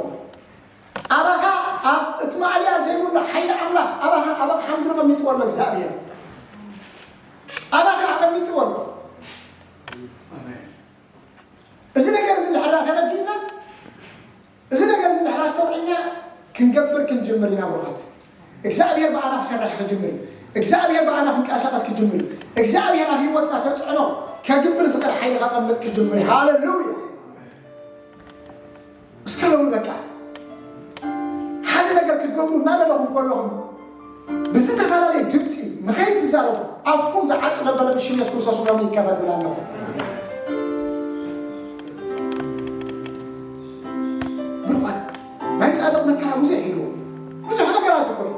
ኣባኻ ኣብ እቲ ማዕልያ ዘይብሉ ሓይሊ ኣምላኽ ኣባኻ ኣብ ኣቕሓ ምድሪ ቀሚጥዎ ኣሎ እግዚኣብሔር። ኣባኻ ኣቐሚጥዎ ኣሎ። እዚ ነገር እዚ እንድሕር ተረዲእና፣ እዚ ነገር እዚ እንድሕር ኣስተውዒልና ክንገብር ክንጅምር ኢና ብሩኻት። እግዚኣብሔር ብኣና ክሰርሕ ክጅምር እዩ። እግዚኣብሔር ብኣና ክንቀሳቐስ ክጅምር እዩ። እግዚኣብሔር ኣብ ህይወትና ተጽዕኖ ከግብር ዝኽእል ሓይሊ ከቐምጥ ክጅምር እዩ። ሃሌሉያ። እስከ ሎሚ በቃ ሓደ ነገር ክትገብሩ እናደለኹም ከለኹም ብዝተፈላለየ ድምፂ ንኸይትዛረቡ ኣፍኩም ዝዓፁ ነበረ ብሽም የሱስ ክርስቶስ ሎሚ ይከፈት ብላ ኣለኹ። ብርኳት ናይ ጻድቕ መከራ ብዙሕ ኢሉ ብዙሕ ነገራት እኮ እዩ።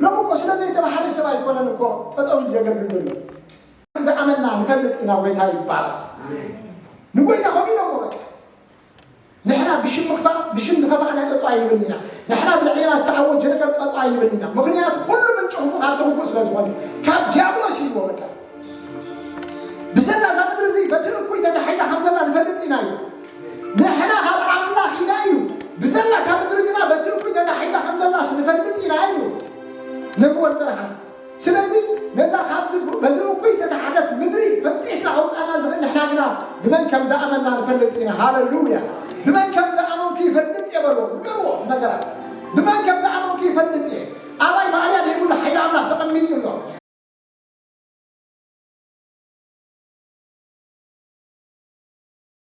ሎሚ እኮ ስለ ዘይተባህለ ሰብ ኣይኮነን እኮ ጠጠው ኢሉ ዘገልግል ዘሎ። ዝኣመንና ንፈልጥ ኢና። ጎይታ ይባረኽ። ንጎይታ ከምኡ ኢሎሞ በቃ ንሕና ብሽም ምኽፋእ ብሽም ዝኸፋእና ጠጠው ኣይንብል ኢና። ንሕና ብልዕሌና ዝተኣወጀ ነገር ጠጠው ኣይንብል ኢና። ምኽንያቱ ኩሉ ምንጭ ክፉእ ካብቲ ክፉእ ስለ ዝኾነ ካብ ዲያብሎስ እዩ በቃ። ብዘላ እዛ ምድሪ እዚ በቲ እኩይ ተታሒዛ ከም ዘላ ንፈልጥ ኢና እዩ። ንሕና ካብ ኣምላኽ ኢና እዩ። ብዘላ እታ ምድሪ ግና በቲ እኩይ ተታሒዛ ከም ዘላ ንፈልጥ ኢና እዩ። ንግበር ጽናሕና ስለዚ ነዛ ካብዚ በዚ እኩይ ዝተታሕዘት ምድሪ ፈንጢስና ኣውፃና ዝኽእል ንሕና ግና ብመን ከም ዝኣመንና ንፈልጥ ኢና። ሃሌሉያ። ብመን ከም ዝኣመንኩ ይፈልጥ እየ በልዎ። ንገርዎ ነገራት ብመን ከም ዝኣመንኩ ይፈልጥ እየ።